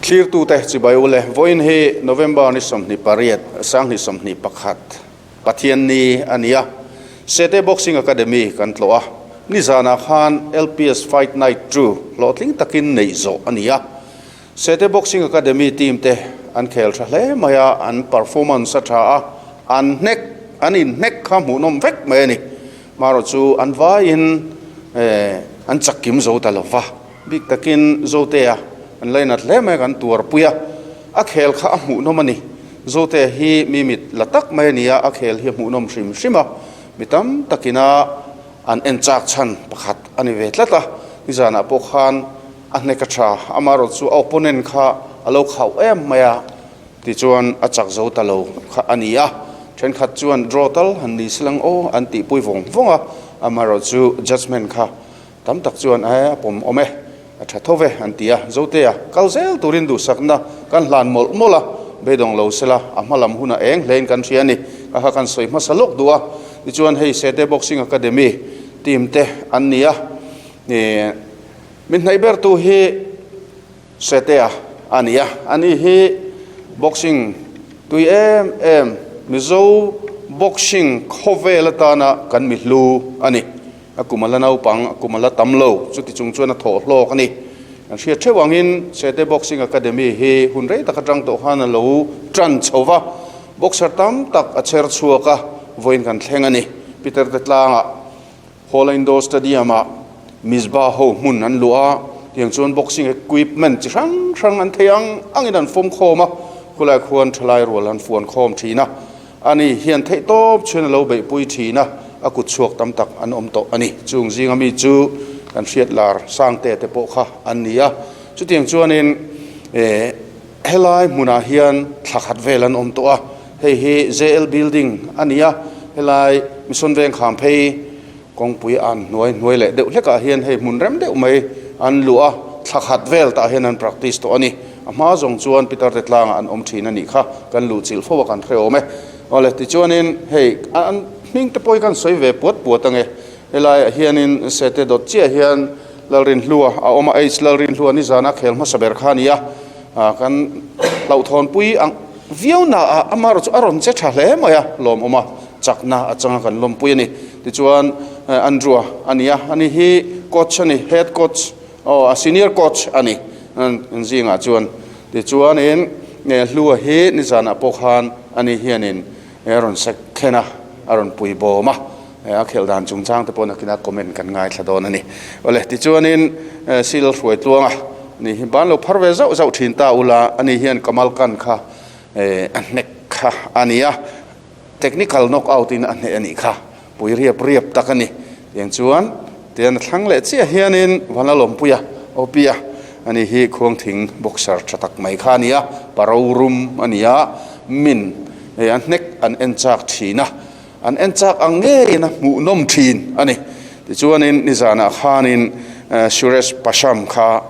Thlirtute chibai ule, vawiin hi November ni 28, 2021, Pathianni a ni a, Sete Boxing Academy kan tlawh a, nizanah khan LPS Fight Night 2 hlawhtling takin neih zawh a ni a. Sete Boxing Academy team te an khel tha hle mai a, an performance a tha a, an hnek, an inhnek kha hmuhnawm vek mai a ni. Marawh chu an vaiin an chak kim zo ta lo va, bik takin Zotea an lainat hle mai a, kan tuarpui a, a khel kha a hmuhnawm a ni. Zotea hi mi mit la tak mai a ni a, a khel hi a hmuhnawm hrim hrim a, mi tam takina an en chak chhan pakhat a ni ve tlat a, nizanah pawh khan A hnek a tha, amaherawh chu a opponent kha a lo khauh em mai a, tichuan a chak zo ta lo kha a ni a. Thenkhat chuan draw tal han ni silang aw an tihpui vawng vawng a, amaherawh chu judgement kha tam tak chuan e a pawm awm e, a tha tho ve an ti a. Zotea kal zel turin duhsakna kan hlan mawlh mawlh a, beidawng lo sela a hma lam hunah eng hlein kan hria a ni. Ka kha kan sawi hmasa lawk duh a, tichuan hei Sete Boxing Academy team te an ni a, ih. Min hnaih bertu hi Setea a ni a, ani hi boxing tui em em Mizo boxing khawvel atana kan mi hlu a ni. A kum a la naupang, a kum a la tam lo, chuti chung chuan a thawh hlawk a ni. Kan hriat theuh angin Sete Boxing Academy hi hun rei tak atang tawh khan a lo tan chho va, boxer tam tak a chher chhuak a, vawiin kan thleng a ni. Peter te tlangah Hall Indoor Stadium-ah Mizpah ho hmun an luah a, tiang chuan boxing equipment chi hrang hrang an thei ang angin an fawm khawm a, khulai khuan thalai rual an fuan khawm thin a, ani hian theih tawp chhuin a lo beihpui thin a, a kut chhuak tam tak an awm tawh a ni. Chung zinga mi chu kan hriat lar Sangte te pawh kha an ni a, chutiang chuanin eh helai hmunah hian thla khat vel an awm tawh a, Hei hi JL Building a ni a, helai Mission Veng kham phei kawngpui an hnuai hnuai leh deuh hlekah hian hei hmun rem deuh mai an luh a, thla khat vel tah hian an practice tawh a ni. A hma zawng chuan Peter te tlangah an awm thin a nih kha, kan luh chilh fo a kan hrehawm e. Awle tichuanin hei an hming te pawh hi kan sawi ve puat puat ange, helaiah hianin Sete dawt chiah hian Lalrinhlua a awm a, H Lalrinhlua nizana khel hmasa ber kha a ni a, kan hlauhthawnpui ang viau na ah amaherawh chu a rawn che tha hle mai a, lawmawm a, chakna a changa kan lawmpui a ni. Tichuan Andrew-a a ni a, ani hi coach a ni, head coach aw a senior coach a ni an zingah chuan. Tichuanin Hlua hi nizanah pawh khan ani hianin a rawn sek thlen a, a rawn pui bawm a, a khelh dan chungchang te pawh nakinah comment kan ngaithla dawn a ni. Awle tichuanin Sil Hruaitluanga ni hi ban lo phar ve zauh zauh thin ta ula, ani hian Kamal Khan kha a hnek kha a ni a, technical knock out in a hneh a nih kha, pui riap riap tak a ni. Tiang chuan tian a thlang leh chiah hianin Vanlalawmpuia, Opia, ani hi Khuangthing boxer tha tak mai kha a ni a, paro rum a ni a, min a hnek an en chak thin a, an en chak ang ngeiin a hmuhnawm thin a ni. Tichuanin nizanah khanin Suresh Pasham kha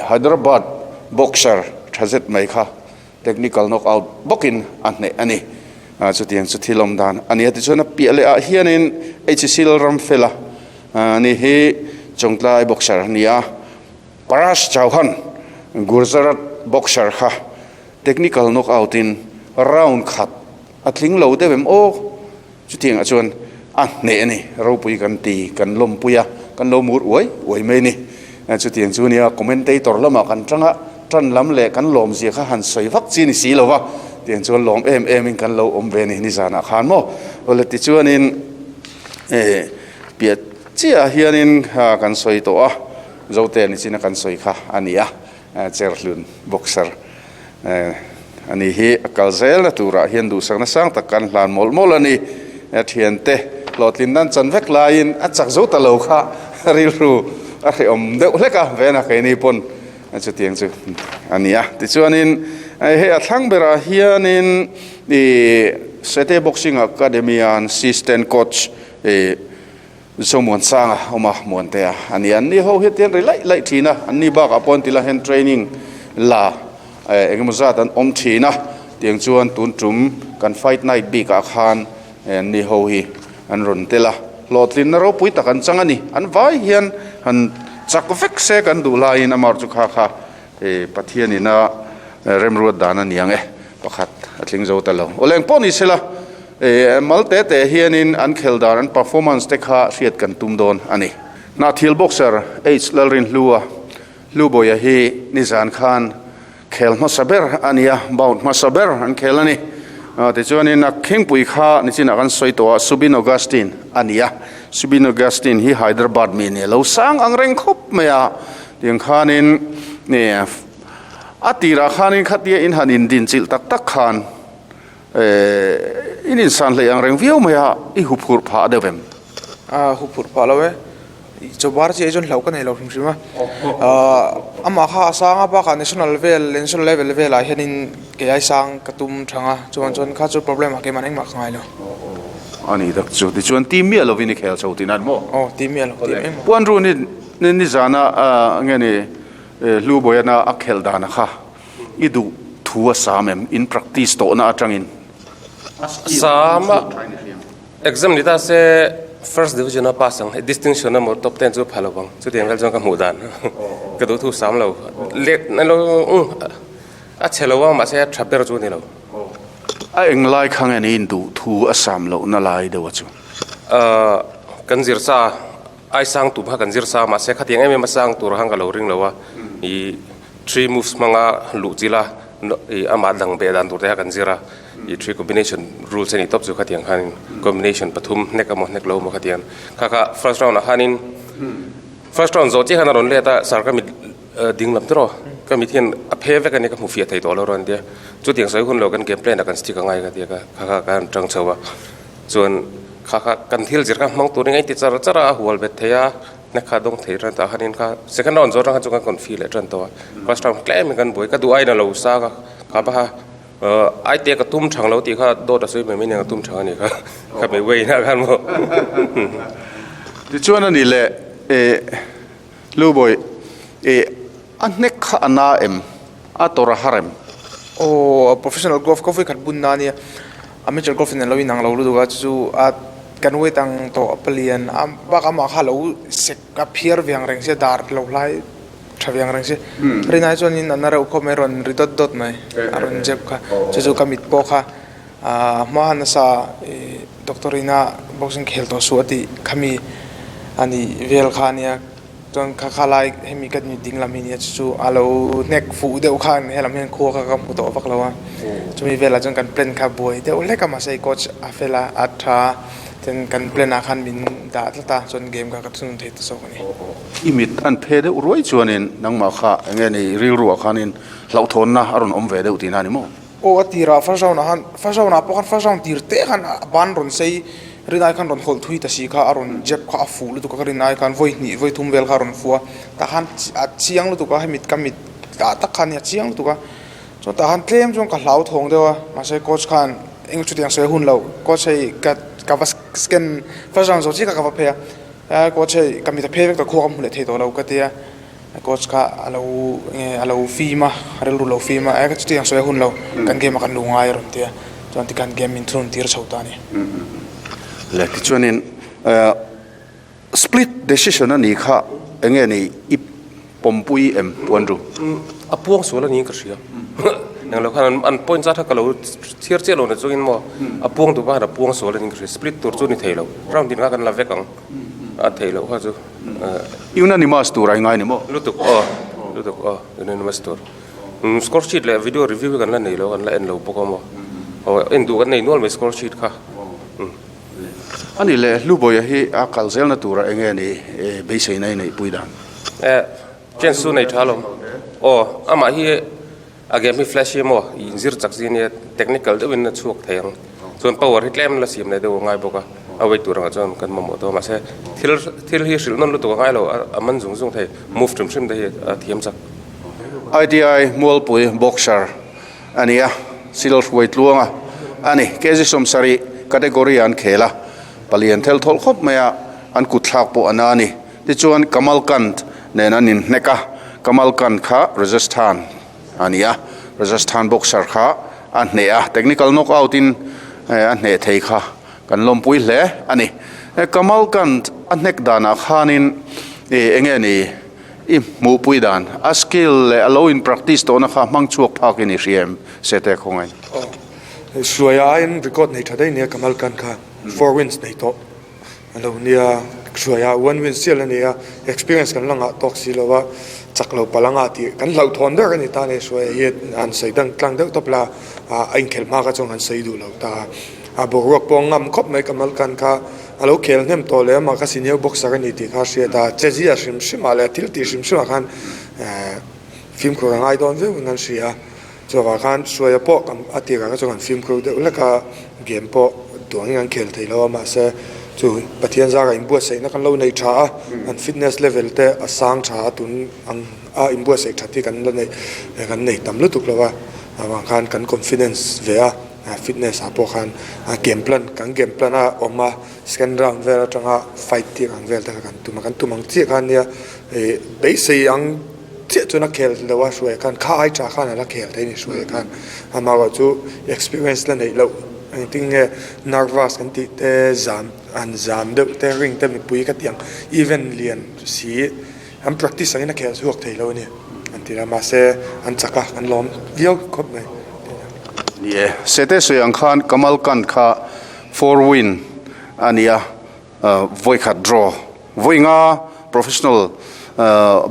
Hyderabad boxer tha zet mai kha technical knockout bawkin a hneh a ni. Chutiang chu thil awm dan a ni a. Tichuan a piah leh ah hianin HC Lalramfela ni hi Chawngtlai boxer a ni a, Paras Chauhan Gujarat boxer kha technical knockout in round khat a tling lo deuh em aw? Chutiangah chuan a hneh a ni, ropui kan ti, kan lawmpui a, kan lo mur uai uai mai a ni. Chutiang chu nia commentator lamah kan tang a, tan lam leh kan lawmzia kha han sawi vak chi ni si lo va, tiang chuan lawm em em in kan lo awm ve a ni nizanah khan maw. Awle tichuanin eh piah chiahah hianin kan sawi tawh a, Zote nichin a kan sawi kha a ni a, Cherhlun boxer A ni hi a kal zelna turah hian duhsakna sang tak kan hlan mawlh mawlh a ni. A thiante hlawhtlin nan chan vek laiin a chak zo ta lo kha rilru a hrehawm deuh hlek a, vena keini pawn chutiang chu a ni a. Tichuanin hei a thlang berah hianin ih Sete Boxing Academy-a an assistant coach ih Zomuansanga awm a, Muantea a ni. Anni ho hi tian ri laih laih thin a, anni bakah pawh an ti la hian training la eng emaw zat an awm thin a, tiang chuan tun tum kan fight night bikah khan anni ho hi an rawn tel a, hlawhtlinna ropui tak an chang a ni. An vai hian han chak vek se kan duh laiin amah chu kha kha. Pathianin a remruat dan a niang e, pakhat a tling zo ta lo. Aw leng pawh ni sela, mal te te hianin an khel dan, an performance te kha hriat kan tum dawn a ni. Hnahthial boxer H Lalrinhlua Hlubawiha hi nizan khan khel hmasa ber a ni a, bout hmasa ber an khel a ni. Tichuanin a khingpui kha nichinah kan sawi tawh a, Subin Augustine a ni a. Subin Augustine hi Hyderabad mi a ni a, lo sang ang reng khawp mai a. Tiang khanin a tirah khanin khatia in han indinchilh tak tak khan in insan hleih ang reng viau mai a, i huphurh phah deuh em? A huphurh phah lo e. Chawbar chiah hi chuan hlauh ka nei lo hrim hrim a. Amah kha a sang a bakah national vel national level velah hianin kei ai sang ka tum thang a, chuan chuan kha chu problem ah keimah engmah ka ngai lo. A ni tak chu, tichuan ti miah lovin i khel chho tih nan maw? Aw, ti miah lo, ti engmah. Puan run hi nizana nge ni Hlubawiana a khelh dana kha i duh thu a sam em? In practice tawhna atangin? Sam a. Exam ni ta se first division a pass ang distinction emaw top ten chu pha lo ang chutiang vel chuan ka hmuh dan ka duh thu sam lo let na lo um a chhe lo a mahse a tha ber chu a ni lo. A eng lai kha nge niin duh thu a sam loh na lai deuh a chu? Ahh kan zir sa ai sang tum kha kan zir sa mahse khatiang em em a sang tur khan ka lo ring lo a ih three moves hmanga luh chila ih amah dang beh dan tur te kha kan zir a. I three combination rules a nih tawp chu khatiang khanin combination pathum hnek emaw hnek lo emaw khatiang kha kha first round ah khanin first round zawh chiah khan a rawn let a sir ka mit ding lam tawh ka mit hian a phe vek a nia ka hmu fiah thei tawh lo rawn tia chutiang sawi hun lo kan game plan ah kan stick a ngai ka tia kha kha ka han tang chho a chuan kha kha kan thil zir kha hmang turin a inti char char a a hual bet thei a hnek kha a dawng thei tan tah khanin kha second round zawh atang khan chu kan confi leh tan tawh a first round tlem in kan buai ka duh aiin a lo sang a kha pa kha Aih te ka tum thang lo tih kha dawt a sawi mai mai nen ka tum thang a nih kha ka mei wei na khan maw. Tichuan a nih leh eh Lubawi eh a hnek kha a na em a tawrh a har em? Aw professional golf ka vawi khat bun na ania amateur golf in alo inang lo lutuk a chu chu a kan weight ang tawh a palian a bakah amah kha alo sek a phiar ve ang reng sia dar lo hlai Tha ve ang reng si. Rinai chuanin a na reuh khawp mai, a rawn ri dawt dawt mai, a rawn jep kha. Chu chu ka mit pawh kha hma nasa doctor ina boxing khel tawh suh a tih khami a nih vel kha a nia. Chuan kha kha lai hemi ka mit ding lam hi nia chu chu a lo hnek fuh deuh khan helam hian khua kha ka hmu tawh vak lo a. Chumi velah chuan kan plan kha buai deuh hlek a mahse coach a fel a, a tha a, chuan kan plan ah khan min dah tlat a chuan game kha ka thunun thei ta zawk a ni. I mit an phe deuh ruai chuanin nangmah kha eng nge ni rilruah khanin hlauhthawnna a rawn awm ve deuh tihna a ni maw? Aw a tirah first round ah khan first round ah pawh khan first round tir teh khan a ban rawn sei rinai khan rawn hawlh thui ta si kha a rawn jab kha a fuh lutuk a ka rinai khan vawi hnih vawi thum vel kha a rawn fuh a tah khan a chiang lutuk a hemi ka mit ah tak khan a chiang lutuk a chuan tah khan tlem chuan ka hlauthawng deuh a mahse coach khan eng chutiang sawi a hun lo coach hei ka ka va scan first round zawh chiah kha ka va phei a. Coach hei ka mit a phei vek tawh khuak a hmu leh thei tawh lo ka tia coach kha a lo nge a lo fim a rilru lo fim a e ka chutiang sawi a hun lo kan game ah kan lu ngai a rawn tia chuan tikhan game min thunun tir chho ta a ni. Le tichuanin split decision a nih kha enge ni i pawmpui em puan ru? A puang sual a niin ka hria. Englo khan an point zat kha ka lo chhiar chiah lo na chungin maw a puang duh khan a puang sual a niin ka hria. Split tur chu ni thei lo. Round din kha kan la vek ang. A thei loh kha chu. Unanimous tur a ingai ni maw? Lutuk aw. Lutuk aw. Unanimous tur. Score sheet leh video review hi kan la nei lo, kan la en lo bawk a maw. Aw en duh kan nei nual mai score sheet kha. A nih leh Hlubawiha hi a kal zelna tura eng nge ni beiseina i neihpui dan? Eh, chance chu nei tha lo. Aw, amah hi a game hi flashy emaw i inzir chak zia nia technical deuhin a chhuak thei ang. Chuan power hi tlem la siam leh deuh a ngai bawk a, a wait tur angah chuan kan mamawh tawh a mahse thil thil hi hrilh nawn lutuk a ngai lo, a man zung zung thei, move hrim hrim te hi a thiam chak. ITI Mualpui boxer a ni a, Sil hruai tluanga a ni. KG 70 category ah an khel a, palian thel thawlh khawp mai a, an kut thlak pawh a na a ni. Tichuan Kamal Kant nen an inhnek a, Kamal Kant kha Rajasthan a ni a, Rajasthan boxer kha a hneh a, technical knockout in a hneh thei kha kan lawmpui hle a ni. Kamal Kant a hnek danah khanin eng nge ni? I hmuhpui dan, a skill leh a lo in practice tawhna kha hmang chhuak phak in i hria em? Sete khawngaih. Aw, Hruaia aiin record nei tha daih nia Kamal Khan kha four wins nei tawh a lo nia. Hruaia one win chiah la nia, experience kan la ngah tawk si lo a, chak lo palh anga tih kan hlauhthawn ber a ni ta a ni. Hruaia hi han sawi dang tlang deuh tawp la, a inkhelh hma kha chuan han sawi duh lo ta a. A boruak pawh a ngam khawp mai Kamal Khan kha a lo khel hnem tawh leh amah kha senior boxer a ni tih kha a hriat a, chezia hrim hrim ah leh a thil tih hrim hrim ah khan fimkhur a ngai dawn viau in an hria a, chuvang khan Hruaia pawh kan a tirah kha chuan kan fimkhur deuh hlek a, game pawh duangin an khel thei lo a mahse chu Pathian zarah inbuatsaihna kan lo nei tha a, an fitness level te a sang tha a tun ang a inbuatsaih that hi kan la nei kan nei tam lutuk lo a, avang khan kan confidence ve a. Fitness ah pawh khan game plan kan game plan a awm a second round vel atanga fight tir ang vel te kha kan tum a kan tum ang chiah khan nia ih beisei ang chiah chuan a khel lo a hruai khan kha ai tha khan a la khel thei a ni hruai khan amaherawh chu experience la neih loh engtin nge nervous kan tih te zam an zam deuh te ring te mipui ka tih ang event lian si. An practice angin a khel chhuak thei lo a ni an ti a, mahse an chak a, an lawm viau khawp mai. Ni e, Sete sawi ang khan Kamal Kant kha four win a ni a, vawi khat draw, vawi nga professional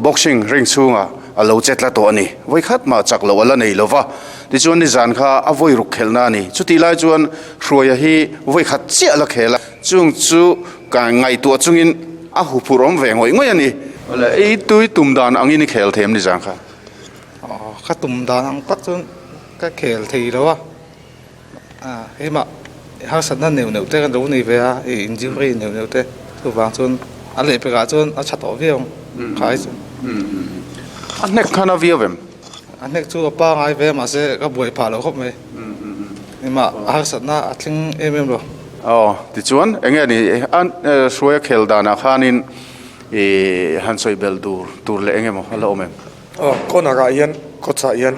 boxing ring chhungah a lo che tla tawh a ni. Vawi khat mah chak loh a la nei lo va, tichuan nizan kha a vawi ruk khelhna a ni. Chutih lai chuan Hruaia hi vawi khat chiah a la khel a, chung chu Ka ngaihtuah chungin a huphurh awm ve ngawih ngawih a ni. Awle, i tui tum dan angin i khel thei em ni zang kha? Aw, ka tum dan ang tak chuan ka khel thei lo a. Keimah harsatna neuh neuh te ka lo nei ve a, i injury neuh neuh te chuvang chuan a lehpekah chuan a tha tawh viau ang kha ai chuan. A hnek khan a viau em? A hnek chu a pangai ve a mahse ka buai phah lo khawp mai. Engmah harsatna a thleng em em lo. Aw, tichuan eng nge ni a hruaia khel danah khanin i han sawi belh tur tur leh eng emaw a la awm em? Aw, corner ah hian coach ah hian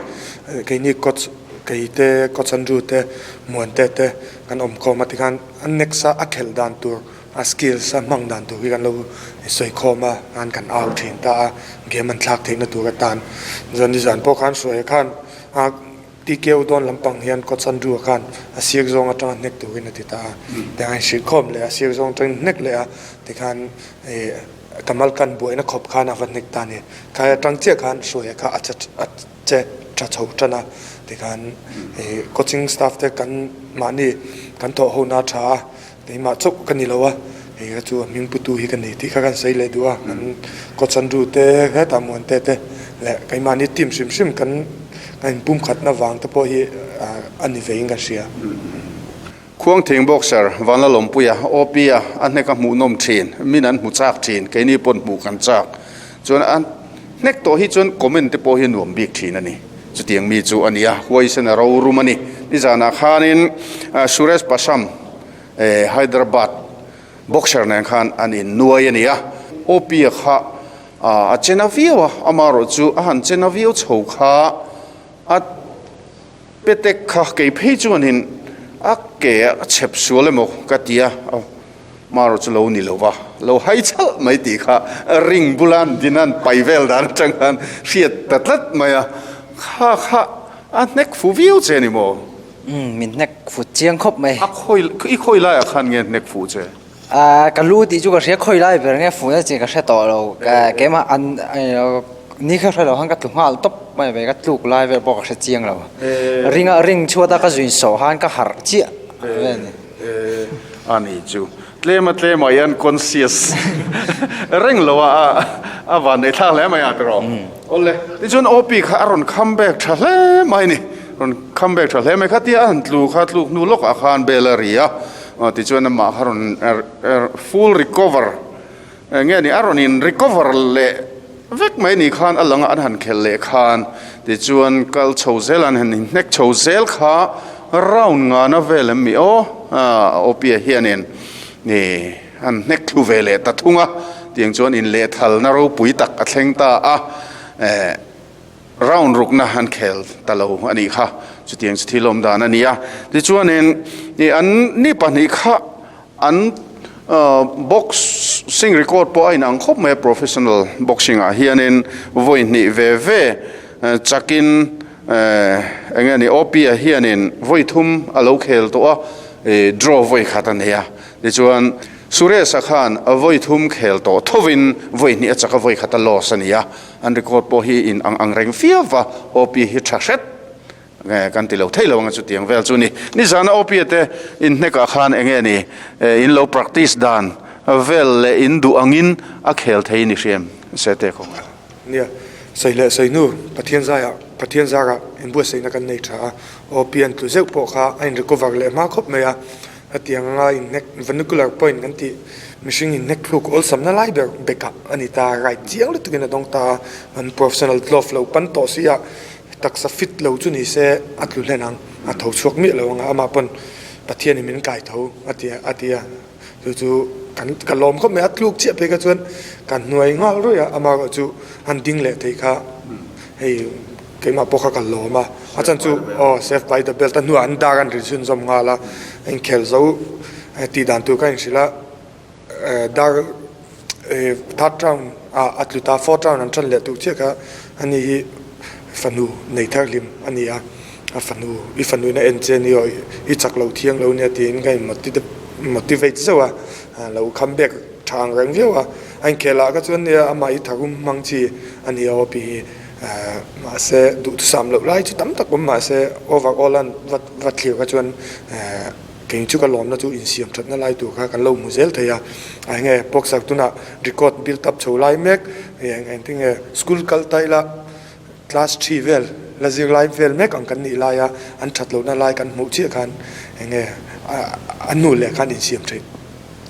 keini coach kei te coach Andrew te Muante te kan awm khawm a tikhan a next a a khelh dan tur a skills a hmang dan tur hi kan lo sawi khawm a khan kan au thin ta a game an thlak theihna tur atan chuan nizan pawh khan hruaia khan a TKO dawn lampang hian coach Andrew-a khan a sir zawng atanga hnek turin a ti ta a tiang a inhrilh khawm leh a sir zawng atangin hnek leh a tikhan ih Kamal Khan buaina khawp khan a va hnek ta a ni khai atang chiah khan hruaia kha a che a che tha chho tan a tikhan ih coaching staff te kan mahni kan thawh ho na tha a. Keimah chauh ka ni lo a, hei kha chu a hming putu hi ka ni tih kha kan sawi leh duh a, kan coach Andrew te hetah Muante te leh keimahni team hrim hrim kan kan inpumkhatna vang te pawh hi a ni veiin ka hria. Khuangthing boxer Vanlalawmpuia, OP-a a hnek a hmuhnawm thin, min an hmu chak thin, keini pawn hmuh kan chak. Chuan a hnek tawh hi chuan comment te pawh hi a nuam bik thin a ni. Chutiang mi chu a ni a, huaisen a rorum a ni. Nizanah khanin Suresh Pasam Hyderabad boxer nen khan an innuai a ni a. OP-a kha a che na viau a, amaherawh chu a han che na viau chho kha a Petek kha kei phei chuanin a ke a chhep sual emaw ka ti a, marawh chu lo ni lo va, lo hai chalh mai tih kha ring bula an din a an pai vel dan atang khan hriat ta tlat mai a, kha kha a hnek fu viau che ni maw? Umm, min hnek fu chiang khawp mai. A khawi, i khawi laiah khan nge hnek fu che? Ahh ka lu tih chu ka hria khawi lai ber nge fuhna chi ka hre tawh lo keimah an ni kha hre lo khan ka tlu nghal tawp mai ve ka tluk lai vel pawh ka hre chiang lo ring a ring chhuat a ka zuin sawh khan ka harh chiah vel a ni. A ni chu tlem a tlem ah hian conscious reng lo a a van nei thlak hle mai a tiraw awle tichuan OP kha a rawn come back tha hle mai a ni rawn come back tha hle mai khatia a han tlu kha tluk hnu lawkah khan bel a ri a. Aw tichuan amah kha rawn full recover eng nge ni a rawn in recover leh vek mai ni khan a lang a an han khelh leh khan tichuan kal chho zel an han inhnek chho zel kha round ngana vel em mi aw Opia hianin ih an hnek thlu ve leh ta thung a tiang chuan inlehthalna ropui tak a thleng ta a eh. Round rukna an khel ta lo a nih kha, chutiang chu thil awm dan a ni a. Tichuanin ih an ni pahnih kha an box. Boxing record pawh a inang khawp mai a, professional boxing ah hianin vawi hnih ve ve chakin eng nge ni OP-a hianin vawi thum a lo khel tawh a, draw vawi khat a nei a. Tichuan Suresh-a khan vawi thum khel tawh thovin vawi hnih a chak a, vawi khat a loss a ni a. An record pawh hi in ang ang reng viau va, OP hi tha hret Kan ti lo thei lo anga chutiang vel chu ni. Nizana OPA te inhnekah khan enge ni in lo practice dan vel leh in duh angin a khel thei ni hriam se te kawng a. Nia, sawi leh sawi hnu Pathian zaiah Pathian zarah inbuatsaihna kan nei tha a, OP an tlu zeuh pawh kha a in recover leh hma khawp mai a, hetiang anga inhnek vernacular point kan tih mihring inhnek thluk awlsamna lai ber bekah a ni ta, right chiang lutukin a dawng ta a, an professional glove lo pan tawh si a. Taksa fit lo chu ni se a tlu hlen ang, a tho chhuak miah lo ang a, amah pawn Pathianin min kai tho a ti a ti a, chu chu kan ka lawm khawp mai a, tluk chiah phei kha chuan kan hnuai nghal ruih a, amah erawh chu an ding leh thei kha hei keimah pawh kha ka lawm a, a chhan chu aw save by the belt a hnuah an dar an ri chhunzawm nghal a, inkhel zo tih dan tur ka inhrilh a. Dar third round ah a tlu ta, fourth round an tan leh tur chiah kha ani hi fanu nei thar hlim a ni a, a fanu i fanu in a en che a ni aw i chak lo thiang lo nia tiin ka in motivate zeuh a, lo come back tha ang reng viau a, a inkhel ah kha chuan nia amah hi tharum hmang chi a ni aw pi hi mahse duhthusam loh lai chu tam tak awm mahse overall an va thlir kha chuan. Kei chu ka lawmna chu insiam thatna lai tur kha kan lo hmu zel thei a, a enge boxer tunah record build up chho lai mek engtin nge school kal ta ila class thi vel la zir lai vel mek ang kan nih lai a an that lohna lai kan hmuh chiah khan enge a nu leh khan insiam theih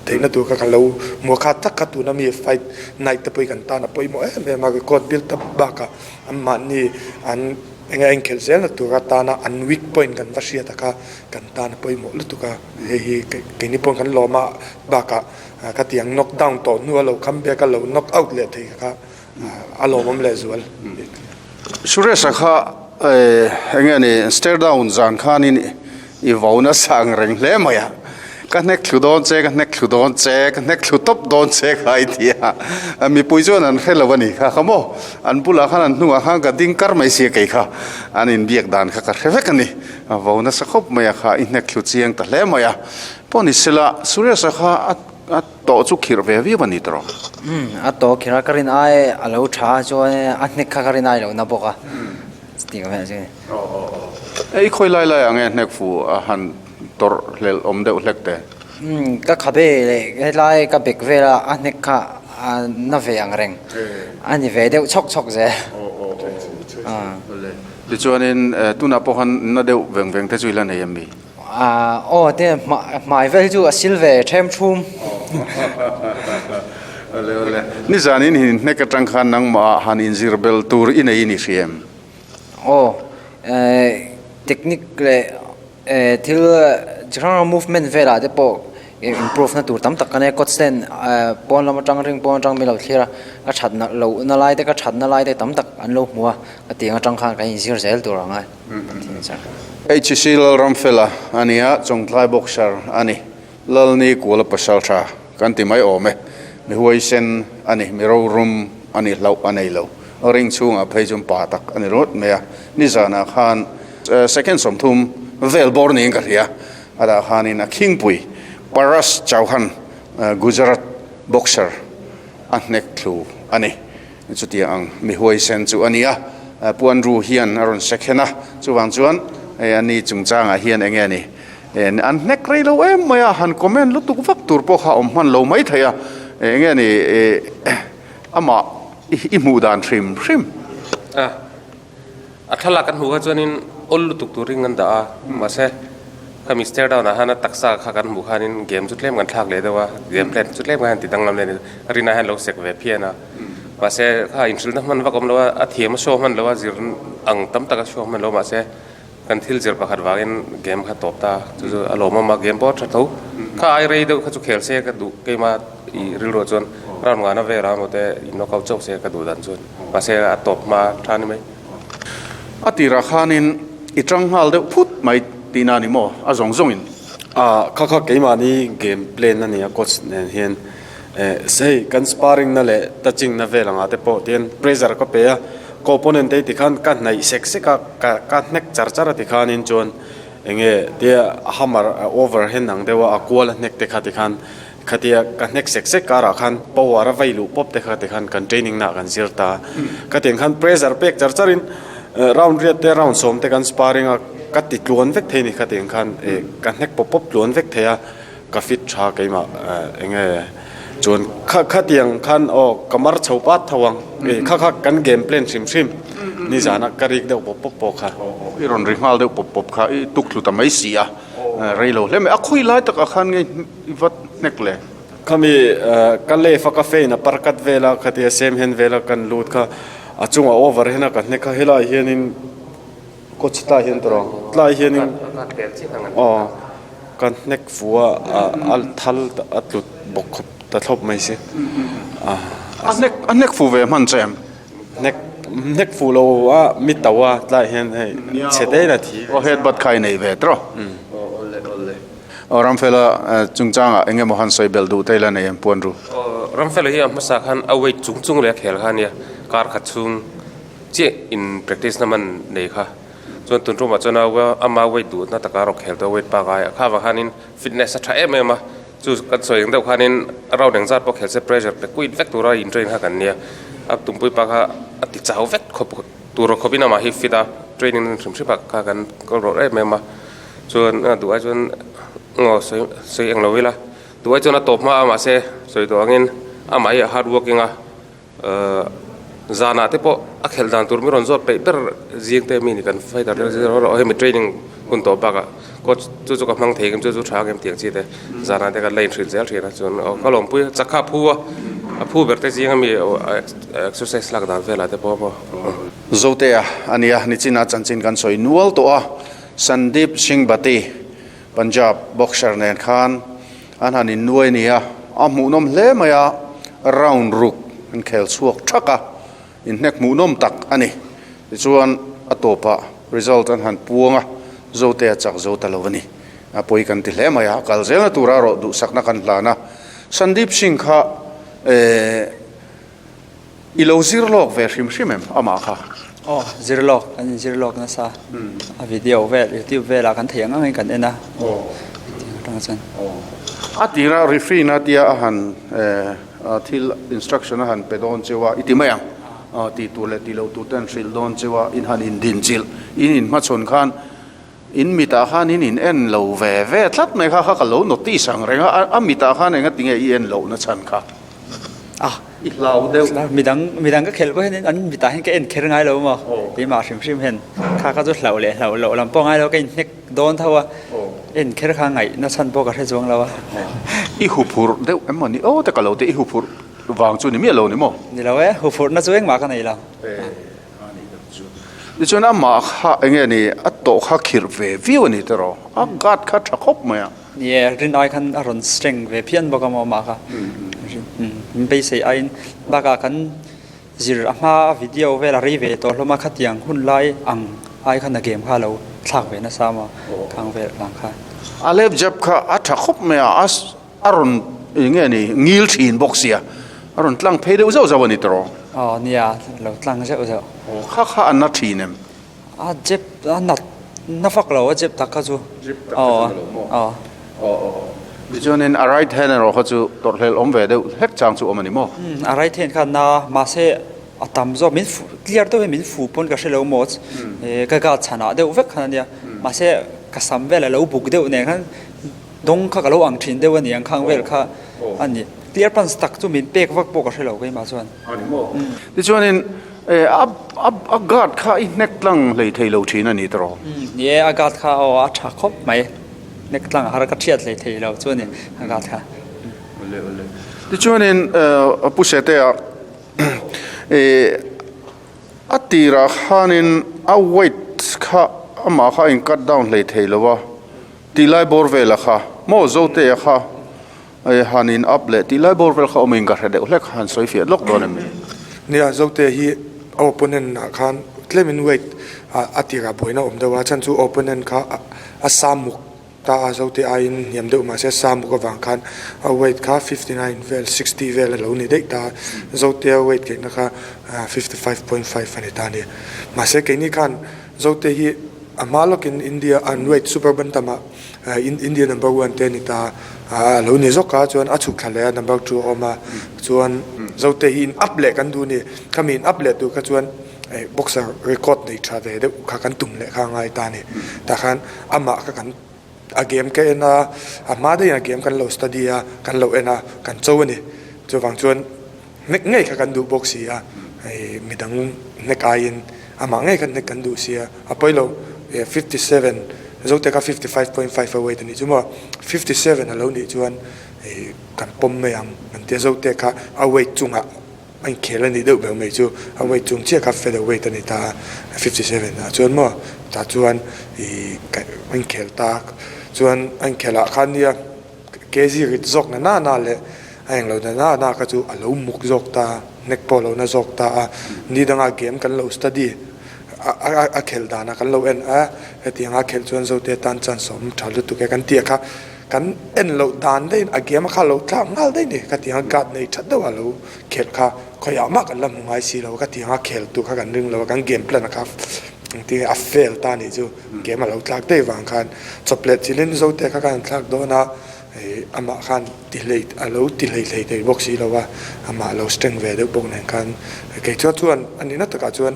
theihna tur kha kan lo hmu a, kha tak kha tuna mi fight night te pawh hi kan tan a pawimawh em em a record build up bakah anmahni an enge a inkhelh zelna tur atana an weak point kan va hriat a kha. Kan tan a pawimawh lutuk a, hei hi keini pawh kan lawm a bakah khatiang knock down tawh hnua lo come back a lo knock out leh thei kha a lawmawm leh zual. Suresh-a kha eng nge ni stare down zan khanin i vo nasa ang reng hle mai a, ka hnek thlu dawn che, ka hnek thlu dawn che, ka hnek thlu tawp dawn che kha i ti a, mipui chuan an hre lo a ni kha kha maw, an bulah khan an hnungah khan ka ding kar mai sia kei kha an inbiak dan kha ka hre vek a ni. A vo nasa khawp mai a kha, i hnek thlu chiang ta hle mai a. Pawh ni sela, Suresh-a kha a tawh chu khirh ve viau a ni tawh. Umm, a tawh khirh a, ka rin ai a lo tha a chuan a hnek kha ka rin ai lo na bawk a, tih ka hmel chu a ni. Aw aw aw. Ei khawi lai lai ah nge hnek fu a han tawrh hlelh awm deuh hlek te? Umm, ka khabe leh helai ka bek vel a, a hnek kha a na ve ang reng a ni ve deuh chhawk chhawk zel. Aw aw aw. Tichuanin tunah pawh khan na deuh veng veng te chu i la nei em mi? Aw te hmai vel hi chu a sil ve them thum. Awle awle. Nizanin in hnek atang khan nangmah ah han inzir bel tur i nei i ni hri em? Aw technique leh Thil chi hrang hrang movement velah te pawh improve na tur tam tak ka nei a coach ten pawn lam atang ring pawn atang min lo thlir a ka that na loh na lai te ka that na lai te tam tak an lo hmu a ka tiang atang khan kan inzir zel tur ang a HC Lalramfela a nia Chawngtlai boxer a ni. Lalni Kuala pasal tha kan ti mai awm e. Mi huaisen a ni, mi rorum a ni hlauh a nei lo. Ring chhungah phei chuan pa tak a ni rawt mai a. Nizanah khan second 30 vel bawr niin ka hria. A dah khanin a khingpui Paras Chauhan Gujarat boxer a hnek thlu a ni. Chutiang ang mi huaisen chu a ni a. Pu Andrew hian a rawn second a, chuvang chuan ani chungchangah hian enge a ni? An hnek rei lo em mai a, han comment lutuk vak tur pawh kha a awm hman lo mai thei a, enge ni amah i hmuh dan hrim hrim. A, a thlalak kan hmuh kha chuanin awl lutuk turin kan dah a, mahse khami stair down ah khan a taksa kha kan hmuh khanin game chu tlem kan thlak leh deuh a, game plan chu tlem khan ti danglam leh a ni, rinai hian lo sek ve phian a, mahse kha inhrilhna hman vak awm lo a, a thiam a show hman lo a, zir ang tam tak a show hman lo mahse Kan thil zir pakhat vangin game kha tawp ta, chu chu a lawmawm a, game pawh a tha tho. Kha ai rei deuh kha chu khel se ka duh, keima i rilruah chuan round ngana velah emaw te i knock out chauh se ka duh dan chuan, mahse a tawp hma tha ni mai. A tirah khanin i tang nghal deuh phut mai tihna a ni maw? A zawng zawngin. Kha kha keimahni game plan a ni a, coach nen hian. Hei kan sparring na leh touching na vel angah te pawh tihian pressure ka pe a, ka opponent te hi tikhan ka hnaih sek sek a, ka ka hnek char char a tikhanin chuan enge tia hammer over hand ang deuh a a kual a hnek te kha tikhan khatia ka hnek sek sek karah khan power a vei luh pawp te kha tikhan kan training na ah kan zir ta a, khatiang khan pressure pek char char in round riat te round sawm te kan sparring a ka ti tluan vek thei a ni khatiang khan ka hnek pawp pawp tluan vek thei a. Ka fit tha keimah enge chuan kha khatiang khan aw ka mar chho pat tho ang e kha kha kan game plan hrim hrim nizana ka rik deuh pawp pawp pawh kha. I rawn ri nghal deuh pawp pawp kha i tuk thlu ta mai si a rei lo hle mai a khawi lai takah khan nge i va hnek le. Khami ka left a ka fein a parkat vel a khatia same hand vel a kan lut kha a chungah over hen a ka hnek kha helai hianin Coach tlai hian tawrh ang tlai hianin aw ka hnek fu a a thal a tlut bawk khawp ta thlawp mai si a hnek a hnek fu ve hman che em hnek hnek fu lo a mi to a tlai hian hei chhe te in a thi aw head butt kha i nei ve tawrh aw Ramfela chungchangah eng emaw han sawi belh duh te ila nei em puan ru aw Ramfela hi a hmasa khan a weight chung chung leh a khel kha ania kar khat chhung Chiah in practice na man nei kha chuan tun tumah chuan a ama weight duh na taka rawk khel tawh weight pangai a kha vang khanin fitness a tha em em a chu kan sawi ang deuh khanin round engzat pawh khel se pressure pe kuit vek tura in train kha kan nia a tumpui pa kha a ti chau vek khawp tur khawp in amah hi fit a training hrim hrim ah kha kan kal rawh em em a chuan a duh ai chuan ngaw sawi sawi englo ila duh ai chuan a tawp hma a mahse sawi tawh angin amah hi a hard working a. Zanah te pawh a khelh dan tur mi rawn zawt peih ber zing te mi ni kan fighter te zir rawh hemi training hun tawh bakah coach chu chu ka hmang thei ang chu chu tha ang em tih ang chi te zanah te kan la inhrilh zel thin a chuan aw ka lawmpui a chakha a phu a a phu ber te zing ami exercise lak dan velah te pawh maw. Zotea a nia nichina chanchin kan sawi nual tawh a Sandeep Singh Bhatti Punjab boxer nen khan An han innuai a ni a, a hmuhnawm hle mai a, round ruk an khel chhuak thak a, inhnek hmuhnawm tak a ni. Tichuan a tawpah result an han puang a, Zote a chak zo ta lo a ni. A pawi kan ti hle mai a, a kal zelna tura erawh duhsakna kan hlan a. Sandeep Singh kha eh. I lo zir lawk ve hrim hrim em amah kha? Aw, zir lawk, kan inzir lawk nasa. A video vel, youtube velah kan theih ang angin kan en a. Aw. Hetiang atanga chuan. Aw. A tira referee na tia a han thil instruction a han pe dawn cheu a, i ti mai ang. Aw, tih tur leh tih loh tur te an hrilh dawn cheu a, in han indinchilh, in inhmachhawn khan In mitah khan in in en lo ve ve tlat mai kha kha ka lo notice ang reng a, a mitah khan enga tinge i en loh na chhan kha? Ah, i hlau deuh. Midang midang ka khelh pawh hian an mitah hian ka en kher ngai lo maw? Keimah hrim hrim hian kha kha chu hlauh leh hlauh loh lam pawh ngai lo ka inhnek dawn tho a, en kher kha ngaih na chhan pawh ka hre chuang lo a. I huphurh deuh em maw ni? Aw te ka lo ti, i huphurh vang chu ni miah lo ni maw? Ni lo e, huphurhna chu engmah ka nei lo. Tichuan amah kha eng nge ni a tawh kha khirh ve viau a ni tiraw? A guard kha tha khawp mai a. Ni e, rin ai khan a rawn strength ve phian bawk a maw amah kha. Min beisei aiin bakah kan zir a hma a video vel a rei ve tawh hlawm a, khatiang hun lai ang ai khan a game kha a lo thlak ve nasa a maw khang vel vang kha. A left jab kha a tha khawp mai a, A rawn eng nge ni ngil thin bawk sia, a rawn tlang phei deuh zauh zauh a ni tawh. Aw nia, lo tlang zeuh zeuh. Aw kha kha a na thin em? A jep a nat na fak lo a jep tak kha chu. Jep tak kha chu na lo maw? Aw. Aw aw aw. Tichuanin a right hand erawh kha chu tawrhhlelh awm ve deuh hlek chang chu awm a ni maw? Umm a right hand kha na mahse a tam zawk min fu clear deuh hian min fu pawn ka hre lo maw ka guard chhanah deuh vek khan a nia mahse ka sam vel a lo buk deuh nen khan Dawng kha ka lo ang thin deuh a ni ang khang vel kha a ni. Clear punch tak chu min pek vak pawh ka hre lo keimah chuan. A ni maw? Tichuanin a a guard kha i hnek tlang hlei thei lo thin a ni tawh. Ni e, a guard kha aw a tha khawp mai. Hnek tlang a har ka thiat hlei thei lo chu a ni a guard kha. Awle awle. Tichuanin Pu Setea a tirah khanin a weight kha amah kha a in cut down hlei thei lo a. Tih lai bawr vela kha maw Zotea kha han in up leh tih lai bawr vel kha awmin ka hre deuh hlek han sawi fiah lawk dawn em ni? Nia, Zotea hi a opponent ah khan tlemin weight a tirah buaina awm deuh a, chhan chu opponent kha a sa muk ta a, Zote aiin hniam deuh mahse Samuk avang khan a weight kha 59 vel 60 vel a lo ni daih ta a, Zotea weight keihna kha 55.5 a ni ta a ni. Mahse keini khan Zote hi a hma lawkin India an weight super bantam ah India number one te a ni ta a, a lo ni zawk a, chuan a chhuk thla leh a number two a awm a, chuan Zote hi in up leh kan duh a ni, khami in up leh tur kha chuan boxer record nei tha ve deuh kha kan tum leh kha a ngai ta a ni. Tah khan amah kha kan a game ka en a, a hma daih in a game kan lo study a, kan lo en a, kan cho a ni. Chuvang chuan hnek ngei kha kan duh bawk si a, hei midang hnek aiin amah ngei kha hnek kan duh si a, a pawi lo 57 Zote kha 55.5 a weight a nih chu maw, 57 a lo nih chuan kan pawm mai ang kan tia Zote kha a weight chungah a inkhel a nih deuh ber mai chu a weight chung chiah kha feather weight a ni ta a, 57 ah chuan maw tah chuan ih a inkhel ta chuan a inkhelh ah khan nia kg rit zawk na na na leh a englo na na na kha chu a lo muk zawk ta a, hnek pawh a lo na zawk ta a, ni danga game kan lo study a a khelh danah kan lo en a, hetianga khelh chuan Zote tan chance a awm tha lutuk e kan tih kha. Kan en loh dan daihin a game kha a lo tlak nghal daih ni. Ka tiang a guard nei that deuh a lo khelh kha khawiah mah kan la hmu ngai si lo. Ka tiang a khel tur kha kan ring lo a, kan game plan kha engtin nge a fail ta nih chu game a lo tlak daih vang khan chawp leh chilhin Zote kha kan thlak dawn a, amah khan ti hlei a lo ti hlei hlei thei bawk si lo a, amah lo strength ve deuh bawk nen khan kei chuan chuan a nihna takah chuan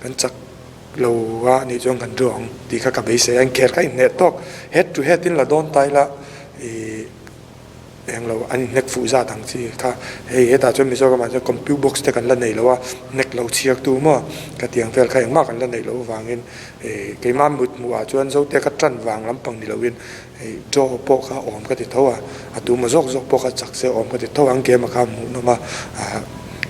kan chak Lo a nih chuan kan ruang tih kha ka beisei a, inkhel kha inhneh tawk head to head in la dawn ta ila ih englo an inhnek fuh zat ang chi kha hei hetah chuan Mizoram ah chuan compute box te kan la nei lo a, hnek lo chhiar tu maw ka tih ang vel kha engmah kan la neih loh avangin ih keimah mut hmuh ah chuan Zote kha tan vang lampang ni loin ih draw pawh kha awm ka ti tho a, a tuma zawk zawk pawh kha chak se awm ka ti tho ang game kha hmuh nawm a,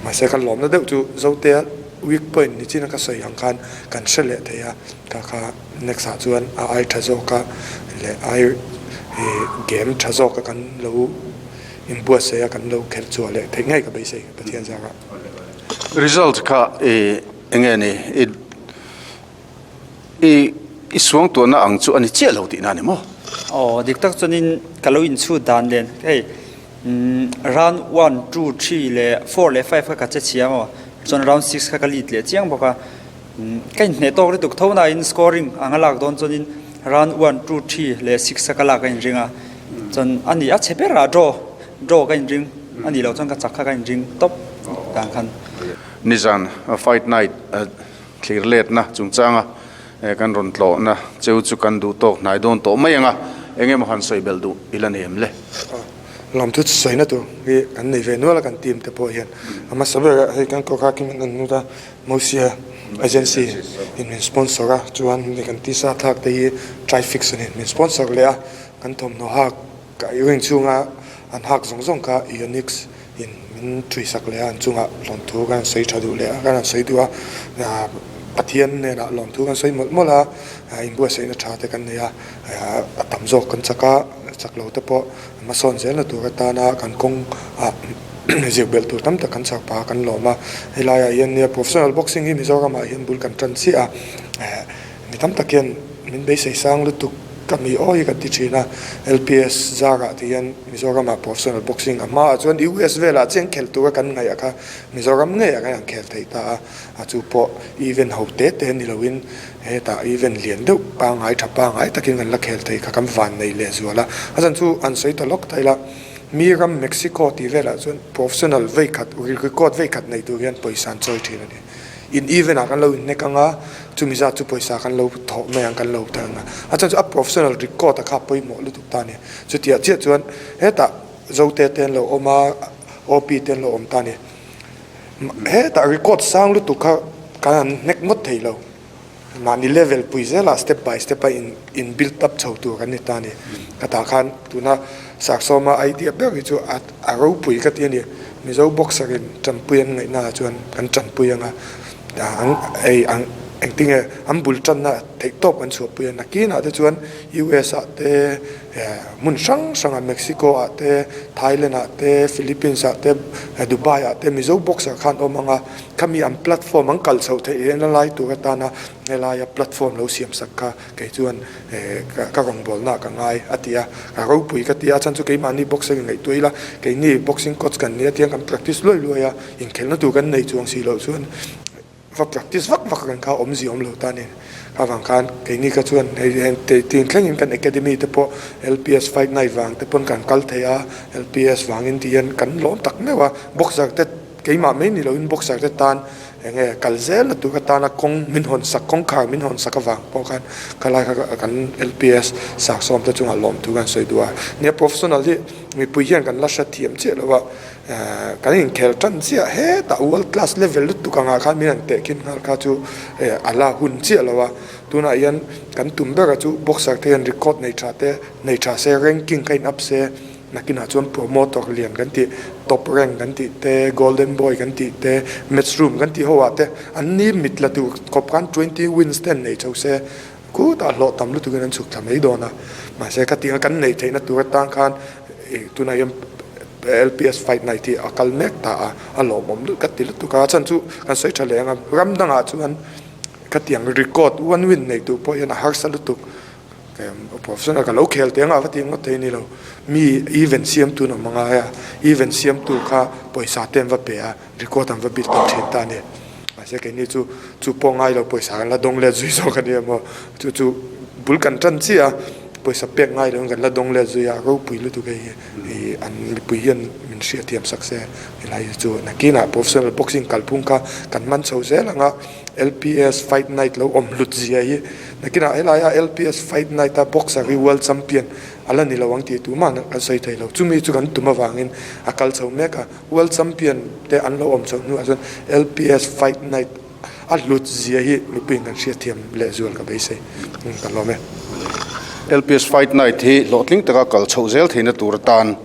mahse ka lawmna deuh chu Zote Weak point ni chin a ka sawi ang khan kan hre leh thei a, kha kha next ah chuan a ai tha zawk a leh ai game tha zawk a kan lo inbuatsaih a kan lo khelh chhuah leh theih ngei ka beisei Pathian zar ah. Result kha i enge ni i i i suangtuahna ang chu a ni chiah lo tihna a ni maw? Aw dik tak chuanin ka lo inchhut dan len hei Round one, two, three leh four leh five kha ka che chhia maw chuan round six kha ka lead leh chiang bawk a ka inhneh tawk lutuk tho nain scoring anga lak dawn chuanin round one, two, three leh six kha ka lak a inring a chuan a ni a chhe ber ah draw draw ka inring a nih loh chuan ka chak kha ka inring tawp dan khan. Nizan fight night thlir letna chungchanga Kan rawn tlawhna cheu chu kan duh tawk hnai dawn tawh mai ang a, eng emaw han sawi belh duh i la nei em le? Lawmthu sawina tur hi kan nei ve nual a kan team te pawh hian a hmasa ber ah hei kan kawrha kim an lut a, Mosia agency in min sponsor a, chuan hei kan tisa thlak te hi Trifix in min sponsor leh a, kan thawmhnaw hak ring chhunga an hak zawng zawng kha Unix in min thuisak leh a, an chungah lawmthu kan sawi tha duh leh a, kan han sawi duh a, Pathian hnenah lawmthu kan sawi mawlh mawlh a, inbuatsaihna tha te kan nei a, a tam zawk kan chak a, chak lo te pawh hmasawn zelna tur atana kan kawng ah zir belh tur tam tak kan chak phah a, kan lawm a, helaiah hian nia professional boxing hi Mizoramah hian bul kan tan chiah a, mi tam tak hian min beisei sang lutuk ka mi aw hi kan ti thin a, LPS zarah ti hian Mizoramah professional boxing a hmaah chuan US velah chiang khelh tura kan ngaih a kha Mizoram ngeiah khan an khel thei ta a, a chu pawh event ho te te ni loin hetah event lian deuh pangngai tha pangngai takin kan la khel thei kha kan van nei leh zual a, a chan chu an sawi ta lawk thei la mi ram Mexico tih velah chuan professional veikhat record veikhat nei tur hian pawisa an chawi thin a ni. In event ah kan lo inhnek ang a, chumi zat chu pawisa kan lo thawh mai ang kan lo thei ang a, a chhan chu a professional record a kha pawimawh lutuk ta a ni. Chutiah chiah chuan hetah Zote te an lo awm a, OP te an lo awm ta a ni. Hetah record sang lutuk kha kan han hnek ngawt thei lo. Mahni level pui zelah step by step a in in build up chho tur kan ni ta a ni. Ka tah khan tuna Saksawma idea ber hi chu a a ropui ka ti a ni. Mizo boxer in tanpui an ngaihna ah chuan kan tanpui ang a, an ei ang. Engtinge an bul tanna theih tawp an chhuahpui a, nakinah te chuan US ah te hmun hrang hrangah Mexico ah te, Thailand ah te, Philippines ah te, Dubai ah te Mizo boxer khan awm ang a, khami an platform an kal chhoh theih hian a lai tur atana helaia platform lo siam sak kha kei chuan ka rawngbawlna ka ngai a ti a, ka ropui ka ti a, a chhan chu keimahni boxer in ngaihtuah ila keini boxing coach kan nia tiang kan practice luai luai a, inkhelhna tur kan nei chuang si loh chuan. Va practice vak vak reng kha awmzia awm lo ta a ni. Kha vang khan keini kha chuan hei heng tin thlengin kan academy te pawh LPS fight night vang te pawn kan kal thei a, LPS vangin ti hian kan lawm tak meuh a, boxer te keimah mai ni loin boxer te tan eng nge kal zel na tur atana kawng min hawn sak kawngkhar min hawn sak avang pawh khan khalai kha kan LPS saksawm te chungah lawm thu kan sawi duh a. Nia professional hi mipui hian kan la hrethiam chiah lo a. Kan inkhel tan chiah hetah world class level lutuk angah khan min han tehkhin nghal kha chu a la hun chiah lo a, tunah hian kan tum bera chu boxer te hian record nei tha te nei tha se ranking kha in up se nakinah chuan promoter lian kan tih top rank kan tih te golden boy kan tih te match room kan tih ho ah te an ni mit la tur khawp khan 20 wins te an nei chho se khutah hlawh tam lutuk in an chhuk thla mai dawn a mahse khatiang a kan neih theihna tur atan khan tunah hian LPS fight night hi a kal mek ta a, a lawmawm lutuk ka ti lutuk a, a chhan chu kan sawi tha leh ang a, ram dangah chuan khatiang record one win nei tur pawh hian a harsa lutuk, professional ka lo khel teh ang a va tih ngawt thei a ni lo, mi event siamtu an awm a ngai a, event siamtu kha pawisa te an va pe a. Record an va bit tak thin ta a ni. Mahse keini chu chu pawh ngai lo pawisa kan la dawng let zui zawk a ni emaw chu chu bul kan tan chiah a, pawisa pek ngai loin kan la dawng let zui a, ropui lutuk hei hi ih an mipui hian min hriatthiam sak se helai hi chu nakinah professional boxing kalphung kha kan man chho zel ang a, LPS fight night lo awm hlut zia hi nakinah helaia LPS fight night a boxer hi world champion a la ni lo ang tih tumah kan sawi thei lo, chumi chu kan tum avangin a kal chho mek a. World Champion te an lo awm chhoh hnuah chuan LPS Fight Night a hlut zia hi mipuiin kan hriatthiam lehzual ka beisei ka lawm e. LPS Fight Night hi hlawhtling taka kal chhoh zel theihna tur atan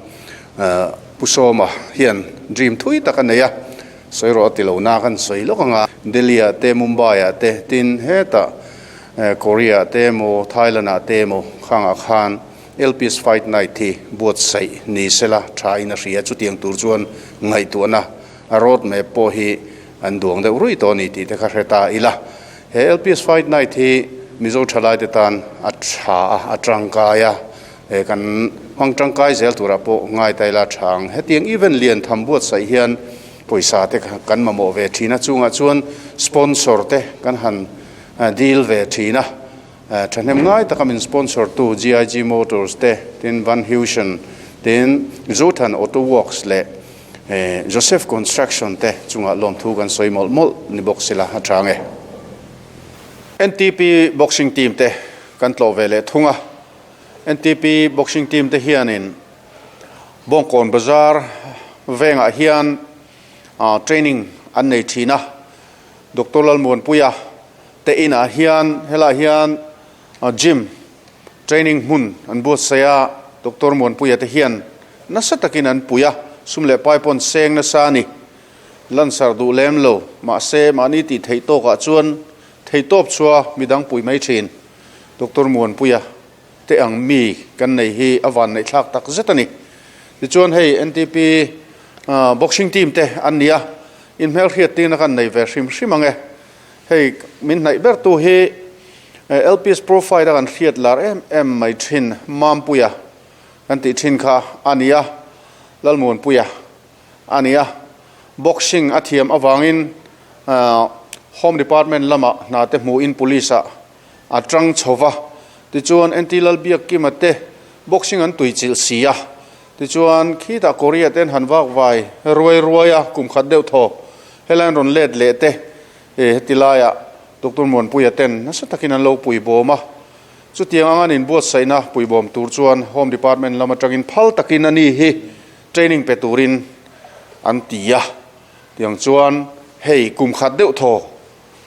Pu Sawma hian dream thui tak a nei a, sawi rawh a ti lo na kan sawi lawk ang a. Delhi ah te, Mumbai ah te, tin hetah Korea ah te emaw Thailand ah te emaw khangah khan LPS Fight Night hi buatsaih ni sela tha in a hria, chutiang tur chuan ngaihtuahna a road map pawh hi an duang deuh ruih tawh a ni tih te kha hre ta ila. He LPS Fight Night hi Mizo thalaite tan a tha a, a tangkai a, he kan hmang tangkai zel turah pawh ngai ta ila tha ang. Hetiang event lian tham buatsaih hian pawisa te kan mamawh ve thin a, chungah chuan sponsor te kan han deal ve thin a. Thahnem ngai taka min sponsor tu GIG Motors te, tin Van Heusen, tin Zothan Auto Works leh Joseph Construction te chungah lawmthu kan sawi mawlh mawlh ni bawk sila a chang e. NTP Boxing Team te kan tlawh ve leh thung a, NTP Boxing Team te hianin Bawngkawn Bazar vengah hian training an nei thin a, Doctor Lalmuanpuia Te inah hian helaiah hian gym training hmun an buatsaih a, Doctor Muanpuia te hian nasa takin an pui a, sum leh pai pawh an seng nasa a ni. Lansar duh lem lo, mahse mahni tih theih tawkah chuan theitawp chua midang pui mai thin. Doctor Muanpuia te ang mi kan nei hi a van neih thlak tak zet a ni. Tichuan hei NTP boxing team te an ni a, inhmelhriat tirna kan nei ve hrim hrim ang e. Hei min hnaih ber tu hi LPS profile a kan hriat lar em em mai thin Mampuia kan tih thin kha a ni a, Lalmuanpuia a ni a. Boxing a thiam avangin Home Department lamah hna te hmuhin Police ah a tang chho va. Tichuan NT Lalbiakkima te boxing an tuichilh si a. Tichuan khitah Korea te an han vak vai ruai ruai a, kum khat deuh thaw helai an rawn let leh te heti laiah Doctor Muanpuia ten nasa takin an lo puibawm a. Chutiang anga an inbuatsaihna puibawm tur chuan Home Department lam atangin phal takin a ni hi training pe turin an ti a. Tiang chuan hei kum khat deuh thaw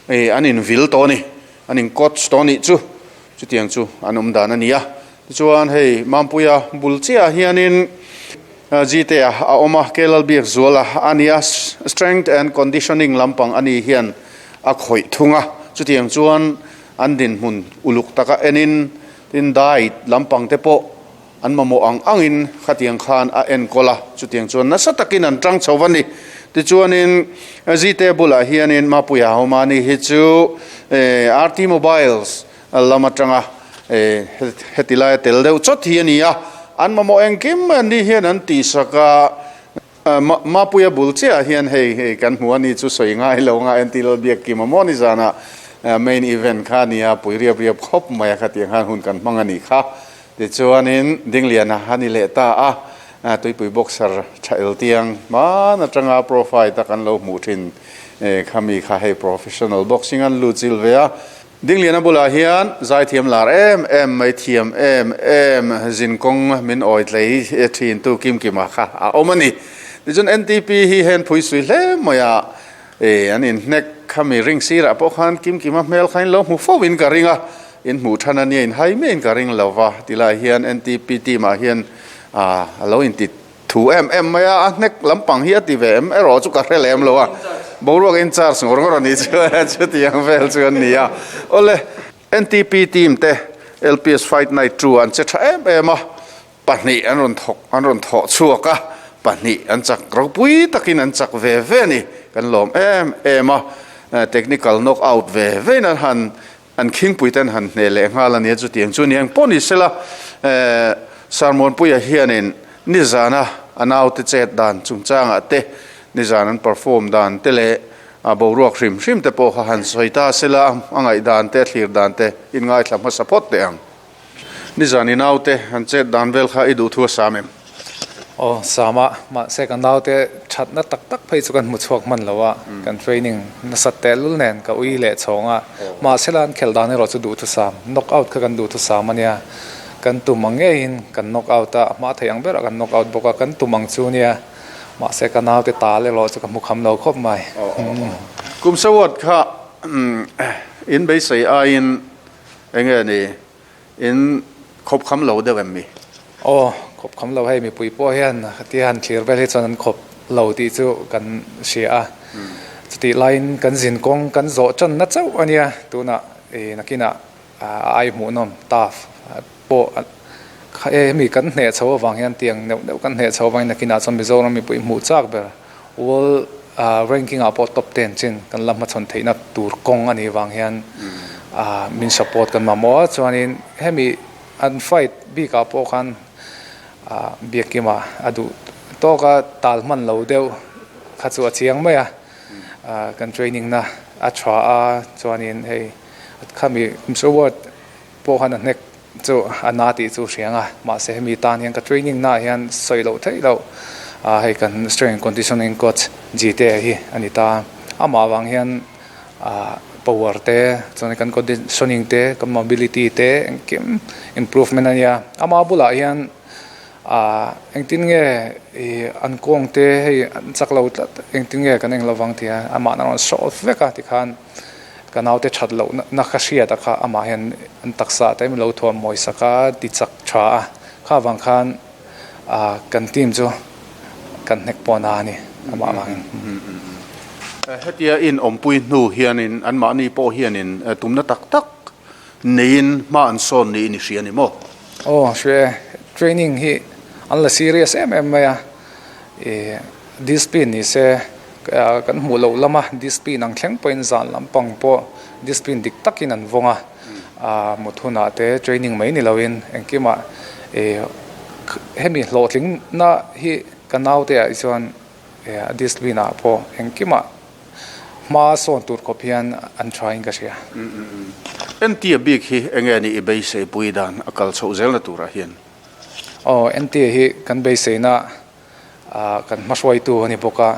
an invil tawh a ni, an in coach tawh a nih chu, chutiang chu an awm dan a ni a. Tichuan hei Mampuia bul chiahah hianin Gte a a awm a, K Lalbiakzuala a ni a, strength and conditioning lampang a ni hian a khawih thung a. Chutiang chuan an dinhmun uluk taka enin tin diet lampang te pawh an mamawh ang angin khatiang khan a enkawl a, chutiang chuan nasa takin an tang chho a ni. Tichuanin Zite bulah hianin Mapuia Homani hi chu RT Mobiles lam atanga heti laia tel deuh chawt hi a ni a, an mamawh engkim an ni hian an tihsak a. Mapuia bul chiahah hian hei hei kan hmu a ni chu sawi ngai lo nga entir lal biak kim a maw ni zanah main event kha a nia pui riap riap khawp mai a khatiang khan hun kan hmang a nih kha. Tichuanin Dingliana a ni leh ta a, tuipui boxer tha eltiang hman atanga profile tak an lo hmuh thin khami kha hei professional boxing an lut zil ve a. Dingliana bulah hian zaithiam lar em em mai thiam em em zinkawng min awi tlei thin tu Kim Kima kha a awm a ni. Tichuan NTP hi hen phui sui hle mai a, an inhnek khami ring sirah pawh khan Kim Kima hmel kha in lo hmu fo in ka ring a, in hmuh than a nia in hai miah in ka ring lo va tilai hian NTP team ah hian a lo inti Thu em em mai a, a hnek lampang hi a ti ve em erawh chu ka hre lem lo a, boruak in charge ngawr ngawr a nih chu chutiang vel chu an ni a. Awle, NTP team te LPS Fight Night 2 an che tha em em a, pahnih an rawn thawk an rawn thawh chhuak a, pahnih an chak ropui takin an chak ve ve a ni, kan lawm em em a, technical knock out ve vein an han An khingpui ten han hneh leh nghal a nia chutiang chu niang pawh ni sela Sarmuanpuia hianin nizana a naute chet dan chungchangah te nizan an perform dan te leh a boruak hrim hrim te pawh kha han sawi ta sela a ngaihdan te a thlir dan te in ngaithla hmasa phawt teh ang. Nizan i naute han chet dan vel kha i duh thu a sam em? Aw, sam a, mahse ka naute thatna tak tak phei chu kan hmu chhuak hman lo a, kan training nasat tehlul nen ka ui leh chhawng a, mahse la an khelh dan erawh chu duhthusam, knock out kha kan duhthusam a nia, kan tum ang ngeiin kan knock out a, a hma theih ang berah kan knock out bawk a, kan tum ang chu nia, mahse ka naute tal erawh chu ka hmu kham lo khawp mai. Kum sawat kha in beisei aiin Enge ni in khawp kham lo deuh em mi? Aw, khawp kham lo hei mipui pawh hian khatia han thlir vel hi chuan an khawp lo tih chu kan hria a. Chutih laiin kan zin kawng kan zawh tanna chauh a nia, tunah ih nakinah a ai hmuhnawm staff pawh hemi kan hneh chho avang hian tiang neuh neuh kan hneh chho avangin nakinah chuan Mizoram mipui hmuh chak ber World ranking ah pawh top ten chin kan la hmachhawn theihna tur kawng a nih vang hian min support kan mamawh a, chuanin hemi an fight bik ah pawh khan Biakkima a duh tawk a, tal hman lo deuh kha chu a chiang mai a, kan training na a tha a, chuanin hei khami Mister World pawh khan a hnek Chu a na tih chu hriang a, mahse hemi tan hian ka training naah hian sawi loh theih loh a, hei kan strength and conditioning coach Jite hi a ni ta. Amah avang hian ah power te chuan kan conditioning te kan mobility te engkim improvement a nia. Ama bulah hian ah engtin nge ih an kawng te hei an chak lo tlat engtin nge kan eng lovang tia amah a rawn solve vek a tikhan. Ka naute that loh na ka hriat a kha amah hian an taksa te min lo thuam mawi sak a, ti chak tha a, kha vang khan ah kan team chu kan hnek pawh na a ni amah avangin. Hetia in awmpui hnu hianin anmahni pawh hianin tumna tak tak neiin hma an sawn niin i hria ni maw? Aw hria e, training hi an la serious em em mai a, ih discipline ni se Kan hmuh loh lama discipline ang thleng pawhin zan lampang pawh discipline dik takin an vawng a, mut hunah te training mai ni loin engkimah hemi hlawhtlingna hi ka naute ah hi chuan discipline ah pawh engkimah hma sawn tur khawp hian an tha in ka hria. Entia bik hi enge ni i beisei pui dan a kal chhoh zelna turah hian? Aw, entia hi kan beiseina kan hmahruaitu a ni bawk a,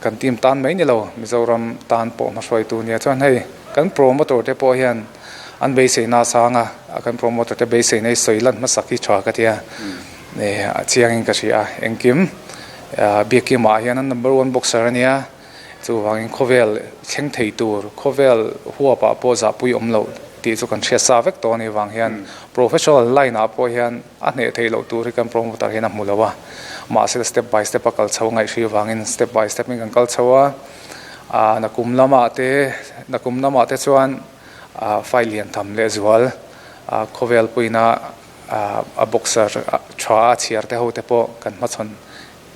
kan team tan mai ni lo Mizoram tan pawh hmahruaitu a nia. Chuan hei kan promoter te pawh hian an beiseina a sang a, kan promoter te beiseina hi sawi lan hmasak hi tha ka ti a, a chiangin ka hria a. Engkim Biakimah hian an number one boxer a nia, chuvangin khawvel thleng thei tur, khawvel huapah pawh zahpui awm loh tih chu kan hriat sa vek tawh a nih vang hian professional line ah pawh hian A hneh theih loh tur hi kan promoter hian a hmu lo a, mahse step by step a kal chho ngaihhri avangin step by step in kan kal chho a, Nakum lamah te nakum lamah te chuan fight lian tham leh zual khawvel puina a boxer tha a chhiar te ho te pawh kan hmachhawn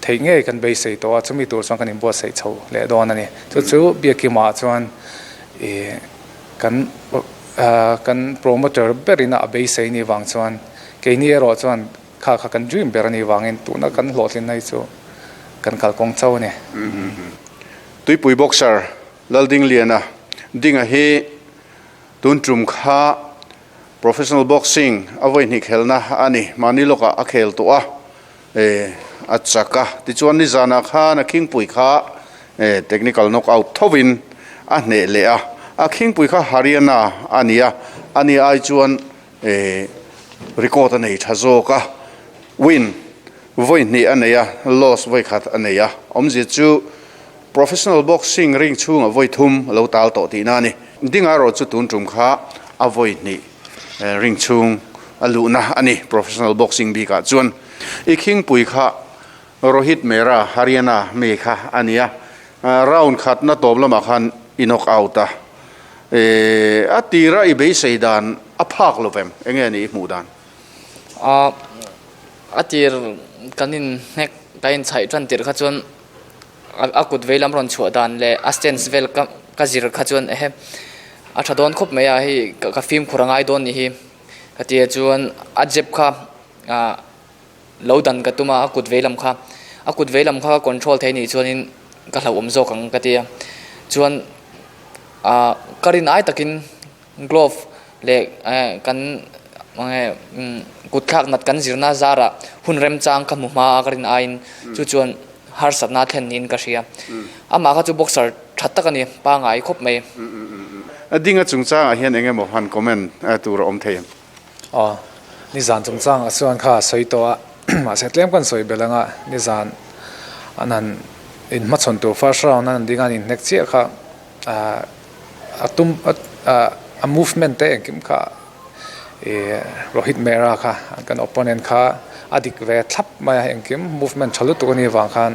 theih ngei kan beisei tawh a, chumi tur chuan kan inbuatsaih chho leh dawn a ni. Chu chu Biakimah chuan ih kan kan promoter berin a beisei nih vang chuan keini erawh chuan kha kha kan dream ber a nih vangin tuna kan hlawhtlinna hi chu kan kalkawng chauh a ni. Tuipui boxer Laldingliana Dinga hi tun tum kha Professional boxing a vawi hnih khelna a ni. Mahni lawkah a khel tawh a, a chak a. Tichuan nizanah khan a khingpui kha technical knockout thovin a hneh leh a. A khingpui kha Haryana a ni a, ani ai chuan record a nei tha zawk a. Win vawi hnih a nei a, loss vawi khat a nei a. Awmzia chu Professional boxing ring chhungah vawi thum a lo tal tawh tihna a ni. Dinga erawh chu tun tum kha a vawi hnih ring chhung a luhna a ni. Professional boxing bikah chuan i khingpui kha Rohit Mehra, Haryana mi kha a ni a, round khatna tawp lamah khan i knock out a. A tira i beisei dan a phak lo vem, enge ni i hmuh dan? A tir kan inhnek, kan inchhaih tan tirh kha chuan a kut vei lam rawn chhuah dan leh a stance vel ka ka zir kha chuan ehe a tha dawn khawp mai a hei ka fimkhur a ngai dawn nih hi ka ti a chuan a jab kha ah lo dan ka tum a a kut vei lam kha a kut vei lam kha ka control thei nih chuanin ka hlauhawm zawk ang ka ti a chuan ah ka rin ai takin Glove leh kan kut thlak nat kan zirna zarah hun remchang ka hmu hma a ka rin aiin chu chuan harsatna thlen niin ka hria. Amah kha chu boxer tha tak a ni, pangngai khawp mai. A dinga chungchangah hian eng emaw han comment tur a awm thei em? Aw, nizan chungchangah chuan kha a sawi tawh a, mahse tlem kan sawi belh anga nizan an han inhmachhawn tur first round an han ding a, an inhnek chiah kha. A tum a movement te engkim kha ih Rohit Mehra kha kan opponent kha a dik ve thlap mai a engkim movement tha lutuk anih avang khan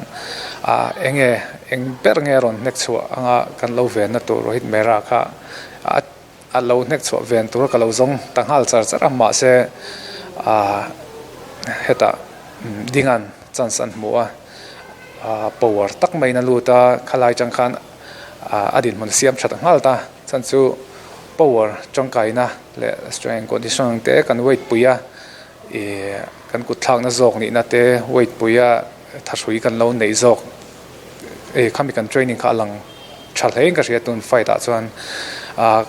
ah enge eng ber nge rawn hnek chhuah anga kan lo venna tur Rohit Mehra kha a a lo hnek chhuah ven tur ka lo zawng ta nghal char char a mahse ah hetah dingan chance an hmu a ah power tak maiin a lut a khalai tang khan. a dinhmun siam that nghal ta chhan chu power tangkaina leh strength condition te kan weight pui a ih kan kut thlakna zawk nihna te weight pui a thahrui kan lo neih zawk ih khami kan training kha a lang tha hle in ka hria tun fight ah chuan ah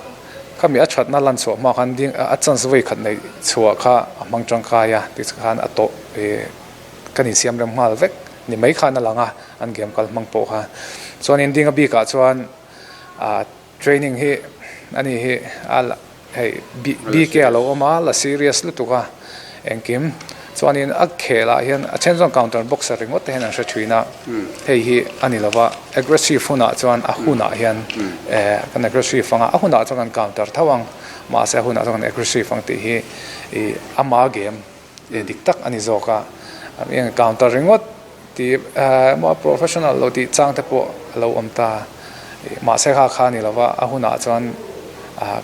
khami a thatna lan chhuah hma khan ding a chance vawi khat neih chhuah kha a hmang tangkai a tikhan a tawh ih kan insiam rem nghal vek ni mai khan a lang a. an game kal hmang pawh kha chuanin dinga bikah chuan ah training hi ani hi a la hei BK a lo awm a la serious lutuk a engkim chuanin a khel ah hian a then chuan counter boxer ringawt te hian an hre thin a hei hi a ni lova aggressive hunah chuan a hunah hian eh kan aggressive anga a hunah chuan kan counter tho ang mahse a hunah chuan kan aggressive ang tih hi ih ama game dik tak a ni zawk a, eng counter ringawt tih emaw professional lo tih chang te pawh a lo awm ta, mahse kha kha a ni lova a hunah chuan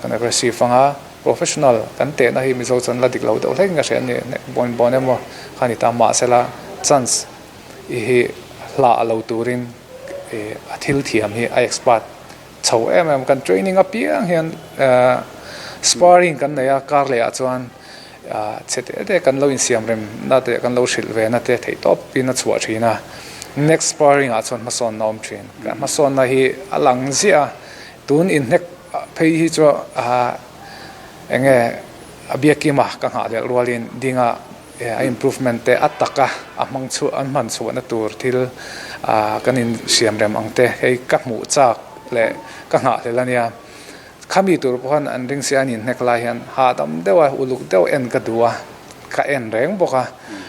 kan aggressive anga professional kan tehna hi Mizo chuan la dik lo deuh hlek in ka hria a ni, bawn bawn emaw kha a ni ta mahse la chance i hi hlah lo turin a thil thiam hi a expert chho em em kan training apiang hian sparring kan nei a kar leh ah chuan Chhe te te kan lo insiam rem na te kan lo hrilh ve na te theih tawp in a chhuah thin a, next sparring ah chuan hmasawn na awm thin. Ka hmasawn na hi a lang ziah a, tun inhnek phei hi chu eng nge a biakim a ka nghah leh rual in ding a a improvement te a tak a a hmang chhuah an hman chhuah na tur thil kan insiam rem ang te hei ka hmuh chak leh ka nghah hlel a nia. Khami tur pawh khan an ring sia an inhnek lai hian hahdam deuh a, uluk deuh en ka duh a, ka en reng bawk a,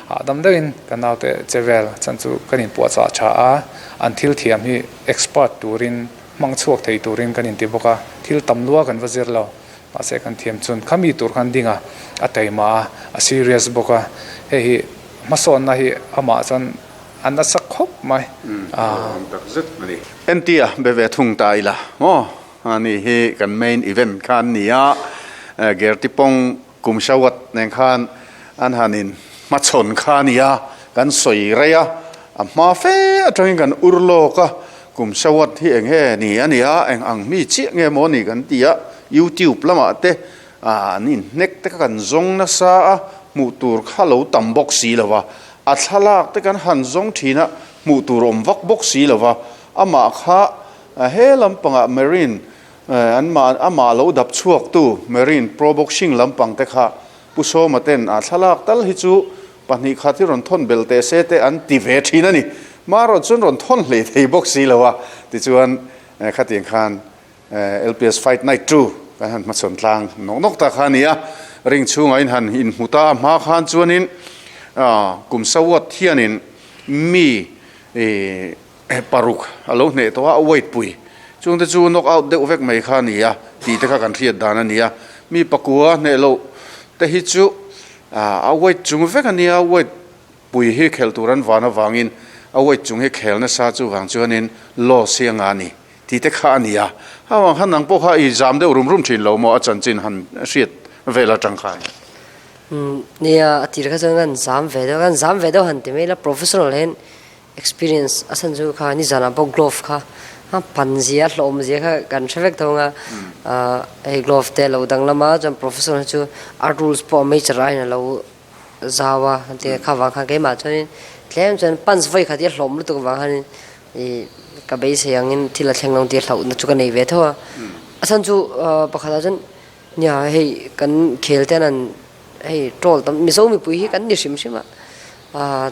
hahdam deuhin ka naute che vel chan chu kan inpuahchah tha a, an thil thiam hi expert turin hmang chhuak thei turin kan inti bawk a, thil tam lua kan va zir lo, mahse kan thiam chun khami tur khan ding a, a taima a, a serious bawk a, hei hi hmasawnna hi amah chuan. a nasa khawp mai. Awm tak zet a ni. Entia be ve thung ta ila maw? Ani hi kan main event kha an ni a, Gertipong kum Shawat nen khan an han in hmachhawn kha a ni a, kan sawi rei a, a hma fe atangin kan ur lawk a, kum Shawat hi eng nge ni a ni a, eng ang mi chiah nge maw ni kan ti a, YouTube lamah te an inhnek te kha kan zawng nasa a, hmuh tur kha lo tam bawk si lo va, a thlalak te kan han zawng thin a, hmuh tur awm vak bawk si lo va, amah kha he lampangah Marine An mah amah lo dap chhuaktu Marine Pro Boxing lampang te kha Pu Sawma ten a thlalak tal hi chu pahnih khat hi rawn thawn bel teh se te an ti ve thin a ni. Marawh chuan rawn thawn hlei thei bawk si lo a, tichuan khatiang khan LPS Fight Night 2 kan han hmachhawn tlang nawk nawk ta kha a ni a. Ring chhungah in han inhmu ta a hma khan chuanin kum sawat hianin mi Paruk a lo hneh tawh a, a weight pui. Chungte chu knock out deuh vek mai kha a ni a, tih te kha kan hriat dan a ni a. Mi pakua hneh loh te hi chu a weight chung vek a nia, weight pui hi khelh tur an van avangin a weight chung hi khel nasa chuvang chuanin loss hi a ngah a ni tih te kha a ni a. A vang khan nang pawh kha i zam deuh rum rum thin lo maw a chanchin han hriat vel atang khan? Nia, a tir kha chuan kan zam ve deuh a, kan zam ve deuh han ti mai ila professional hian Experience a chhan chu kha nizanah pawh glove kha a pan zia a hlawhawm zia kha kan hre vek thung a, hei glove te a lo danglam a chuan professor hi chu a rules pawh a major aiin a lo zau a ti kha vang khan keimah chuanin tlem chuan punch vawi khat hi a hlawm lutuk avang khanin ih ka beisei angin thil a thleng lo tih hlauhna chu ka nei ve tho a, a chhan chu pakhatah chuan nia hei kan khel te an hei troll tam Mizo mipui hi kan ni hrim hrim a.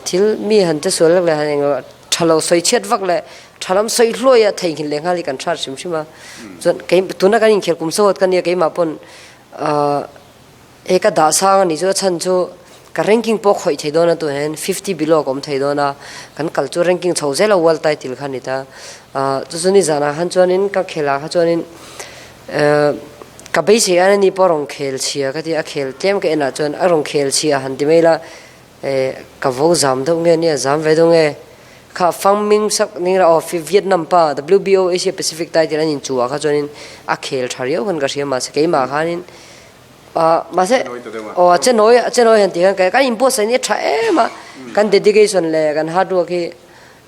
Thil mi han che sual vak leh han eng tha lo sawi chhiat vak leh tha lam sawi hluai a theihnghilh leh nghal hi kan hrat hrim hrim a. Chuan kei tuna kan inkhel kum sawt ka nia keimah pawn hei ka dah sang a nih chu a chhan chu ka ranking pawh khawih thei dawn a tunah hian fifty below ka awm thei dawn a kan kal chu ranking chho zel a world title kha a ni ta. Chu chu nizanah khan chuanin ka khelah kha chuanin ka beisei a ni pawh a rawn khel chhia ka ti a khel tlem ka enah chuan a rawn khel chhia han ti mai ila Eh ka vo zam deuh nge nia zam ve deuh nge kha Fang Ming sak ning ra aw Vietnam pa WBO Asia Pacific title an inchuh ah kha chuanin a khel tha riau khan ka hria mahse keimah khanin ah mahse aw a che nawi a che nawi han tih khan kan inbuatsaih ni a tha em a kan dedication leh kan hard work hi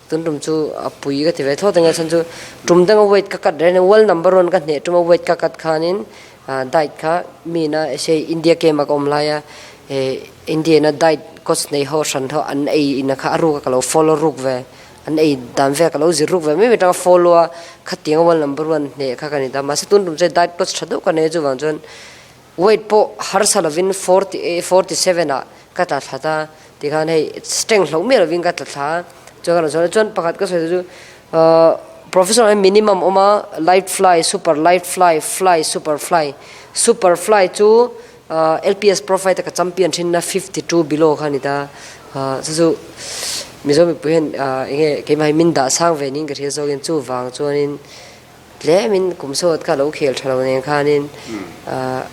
Tun tum chu a pui ka ti ve thlawt ang a chhan chu tum danga weight ka cut reng world number one ka hneh tuma weight ka cut khanin diet kha mi ina sei India camp a ka awm lai a India ina diet coach nei ho hran ho an ei ina kha a ruk a ka lo follow ruk ve an ei dan vel ka lo zir ruk ve mai mai tanga follow a khatianga world number one hneh kha ka ni ta mahse tun tum chu diet coach tha deuh ka nei a chuvang chuan Weight pawh harsa lovin 48, 47 ah ka tla thla ta tikhan hei strength hloh miah lovin ka tla thla a, chuan ka rawn sawi a, chuan pakhat ka sawi chu ahh professional hi minimum awm a light fly, super light fly, fly, super fly, super fly chu ahh LPS pro fighter ka champion thin na 52 below kha a ni ta ahh chu chu Mizo mipui hian ahh eng nge keimah hi min dah sang ve niin ka hria zawkin chuvang chuanin Tlemin kum sawt kha lo khel tha lo nen khanin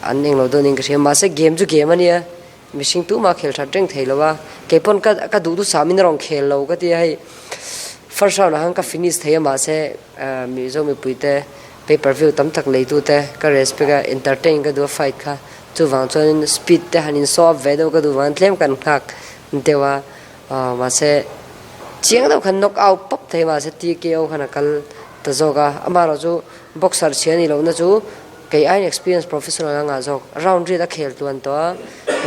an englo dawnin ka hria mahse game chu game a nia mihring tumah khel that reng thei lo a keipawn ka ka duh duh samin a rawn khel lo ka ti a hei first round ah khan ka finish thei a mahse Mizo mipui te pay per view tam tak leitu te ka respect a entertain ka duh a fight kha chuvang chuanin speed te han in show up ve deuh ka duh vangin tlem kan nghak deuh a. Mahse, chiang deuh khan knock out pawp thei mahse TKO khan a kal ta zawk a, amaherawh chu boxer chhia ni lohna chu kei aiin experience professional a ngah zawk. Round riat a khel tluan tawh a,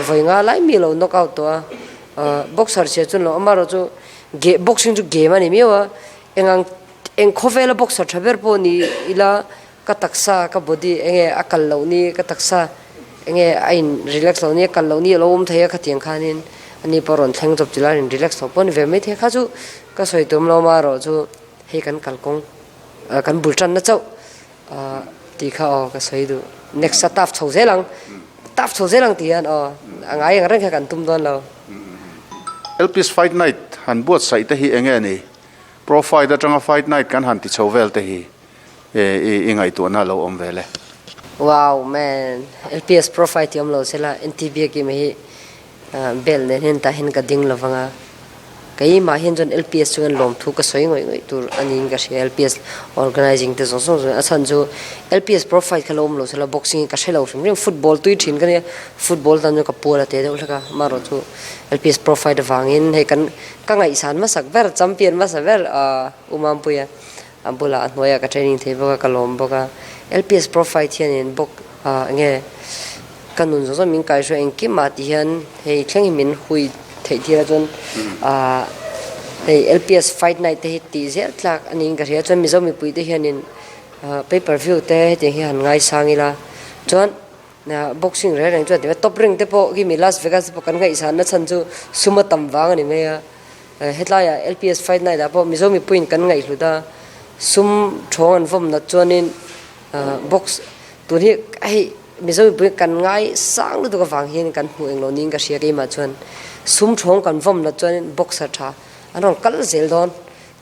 vawi nga lai mi lo knock out tawh a, boxer chhia chuan lo amaherawh chu ge boxing chu game a ni miau a, engang eng khawvela boxer tha ber pawh ni ila Ka taksa, ka body enge a kal loh ni, ka taksa enge a in relax loh ni, a kal loh ni a lo awm thei a khatiang khanin ani pawh rawn thleng chawp chilh a, in relax loh pawh a ni ve maithei a, kha chu ka sawi tum lo amaherawh chu hei kan kalkawng kan bul tanna chauh tih kha aw ka sawi duh. Next a tough chho zel ang, tough chho zel ang tih hian aw a ngai ang reng kha kan tum dawn lo. LPS Fight Night han buatsaih te hi enge ni? Pro Fight atanga Fight Night kan han ti chho vel te hi. I ngaihtuahna a lo awm vel e. Wow man LPS profile tih awm lo sela NT Biakima hi bell nen hian tah hian ka ding lovang a. Keimah hian chuan LPS chuan lawmthu ka sawi ngawih ngawih tur a niin ka hria LPS organizing te zawng zawng chuan a chhan chu LPS profile kha lo awm lo sela boxing hi ka hre lo hrim hrim football tui thin ka nia football tan chuan ka pual a te deuh hlek a amaherawh chu LPS profile avangin hei kan ka ngaihsan hmasak ber champion hmasa ber ahh U Mampuia a bulah a hnuaiah ka training thei bawk a ka lawm bawk a LPS profile hianin bawk ah enge ka nun zawng zawng min kaihruai engkim ah ti hian hei thleng hi min hui theih tir a chuan ah hei LPS fight night te hi tih zel tlak a niin ka hria chuan Mizo mipui te hianin ah pay per view te hetiang hi han ngaisang ila chuan boxing reng reng chuan ti top rank te pawh khi mi Las Vegas te pawh kan ngaihsan na chhan chu sum a tam vang a ni mai a. Hetlaiah LPS Fight Night ah pawh Mizo mipuiin kan ngaihhlut a, sum thawng an vawm nat chuanin box tun hi hei Mizo mipuiin kan ngai sang lutuk avang hian kan hmuh englo niin ka hria keimah chuan sum thawng kan vawm nat chuanin boxer tha an rawn kal zel dawn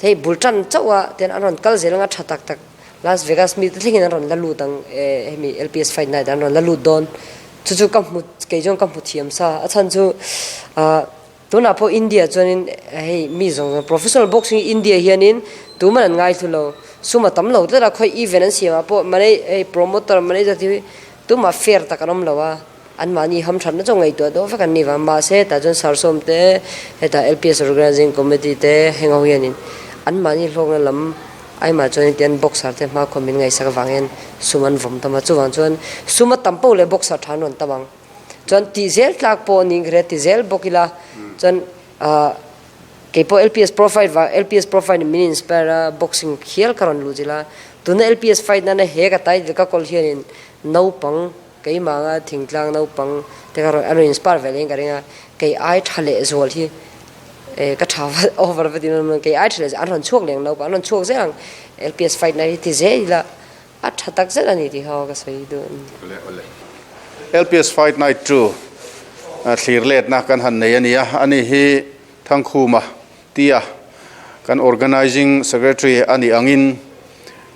hei bul tan chauh a tian an rawn kal zel anga tha tak tak Las Vegas mi te thlengin an rawn la lut ang hemi LPS Fight Night ah an rawn la lut dawn chu chu ka hmu kei chuan ka hmu thiam sa a chhan chu ah. Tunah pawh India chuanin hei mi zawng zawng professional boxing hi India hianin tuman an ngaithlu lo, sum a tam lo tlat a, khawi event an siamah pawh mane hei promoter manager te hi tumah fair tak an awm lo a, anmahni hamthatna chu ngaihtuah deuh vek an ni vang. Mahse hetah chuan Sarsawm te hetah LPS Organizing Committee te heng ho hianin anmahni hlawkna lam aimah chuanin tian boxer te hmakhua min ngaihsak avang hian sum an vawm tam a, chuvang chuan sum a tam poh leh boxer tha an rawn tam ang. Chuan tih zel tlak pawh niin ka hria, ti zel bawk ila chuan ah keipawh LPS profile vang LPS profile in min inspire a boxing hial ka rawn luh zil a, tuna LPS fight nana he ka title ka kawl hianin naupang keimah anga thingtlang naupang te kha rawn an rawn inspire ve leh in ka ring a, kei ai tha leh zual hi eh ka tha vat over vat in kei ai tha leh an rawn chhuak leh ang naupang an rawn chhuak zel ang LPS fight na hi ti zel ila. A tha tak zet a ni tih kha ka sawi duh a ni. Awle awle. LPS Fight Night chu thlir letna kan han nei a ni a, ani hi Thangkhuma tia kan Organising Secretary a nih angin